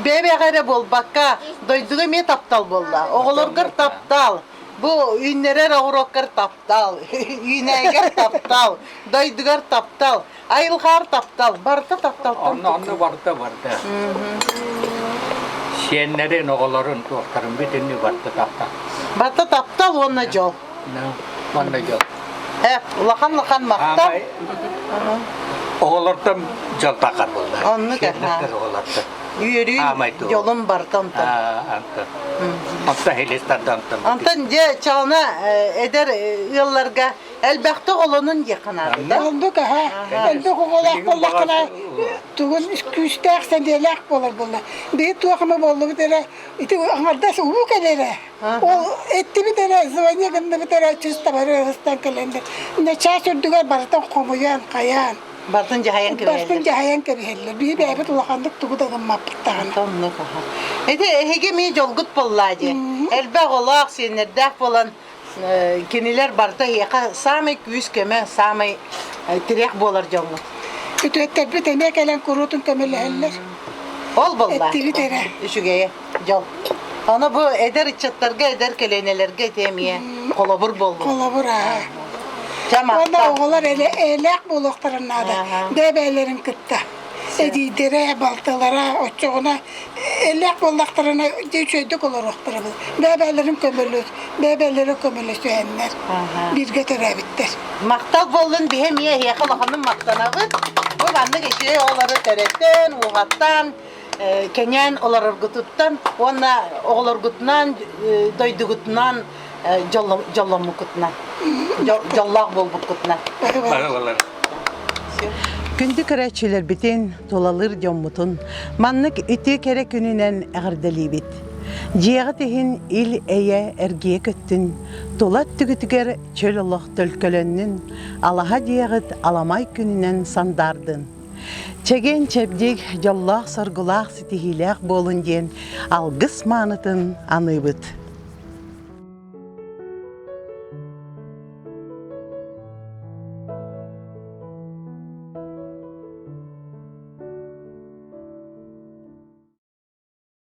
бэйэ-бэйэҕэ эрэ буолбакка, дойдуга эмиэ таптал буолла. Оҕолоргор таптал, бу үүннэрэр оҕуруоккар таптал, үүнээгэр таптал, дойдугар таптал. Айылҕаар таптал, барыта тапталтан. Онно онно барыта барыта. Сиэннэрин, оҕолорун, туохтарын бүтүннүү барыта таптал. Барыта таптал уонна дьол. Уонна дьол. Э, улахан улахан махтал. Оҕолортон дьол тахар буолла. Оннук Сиэннэртэн оҕолортон. Үөрүүн, дьолун барыта онтон. Антон. Онтон хилистарда онтон. Онтон дьэ чаҕына эдэр ыалларга Элбэхтэ оҕолонун диэххэ наада да? Оннук аһа. Элбэх оҕолоох буоллаххына тугун күүстээх сэниэлээх буолар буолла. Биһи туох эмэ буоллубут эрэ ити аҥардас уу кэлэрэ. Ол эттибит эрэ звони гынныбыт эрэ чисто бары ыһыстан кэлэннэр. Начаас үрдүгэр барытын хомуйан, хайаан. Барытын дьаһайан кэбиһэллэр. Барытын дьаһайан кэбиһэллэр. Биһи бэйэбит улаханнык тугу да гыммаппыт даҕаны. Оннук аха. Ити эһиги эмиэ дьолгут буоллаа дии. Элбэх оҕолоох, сиэннэрдээх буолан кинилэр барыта эһиэхэ саамай күүс-көмө, саамай тирэх буолар дьоҥҥут. Күтүөттэрбит эмиэ кэлэн куруутун көмөлөһөллөр. Ол буолла. Эттибит эрэ. Үчүгэйэ, дьол. Ону бу эдэр ыччаттарга, эдэр көлүөнэлэргэ ити эмиэ холобур буоллун. Холобур аа. Чэ, Уонна махтал. оҕолор элэ элээх буолуохтарын наада. Бэйэ-бэйэлэрин кытта. Эдиийдэрэ, балтылара оччоҕуна элээх буоллахтарына дьэ үчүгэйдик олоруохтара бу. Бэйэ-бэйэлэрин көмөлөс, бэйэ-бэйэлэрэ көмөлөсүһэннэр бииргэ төрөөбүттэр. Махтал буоллун биһи эмиэ эһиэхэ улаханнык махтанабыт. Бу маннык үчүгэй оҕолору төрөтөн, ууһаттаан, кэҥээн олороргутуттан уонна оҕолоргутунан, дойдугутунан дьолломмуккутунан, дьоллоох буолбуккутунан. Күндү көрөөччүлэрбитин, тулалыыр дьоммутун маннык үтүө кэрэ күнүнэн эҕэрдэлиибит. Дьиэҕит иһин ил-эйэ эргийэ көттүн, тула өттүгүтүгэр чөл олох төлкөлөннүн, алаһа дьиэҕит аламай күнүнэн сандаардын. Чэгиэн-чэбдик, дьоллоох-соргулаах ситиһиилээх буолун диэн алгыс маанытын аныыбыт.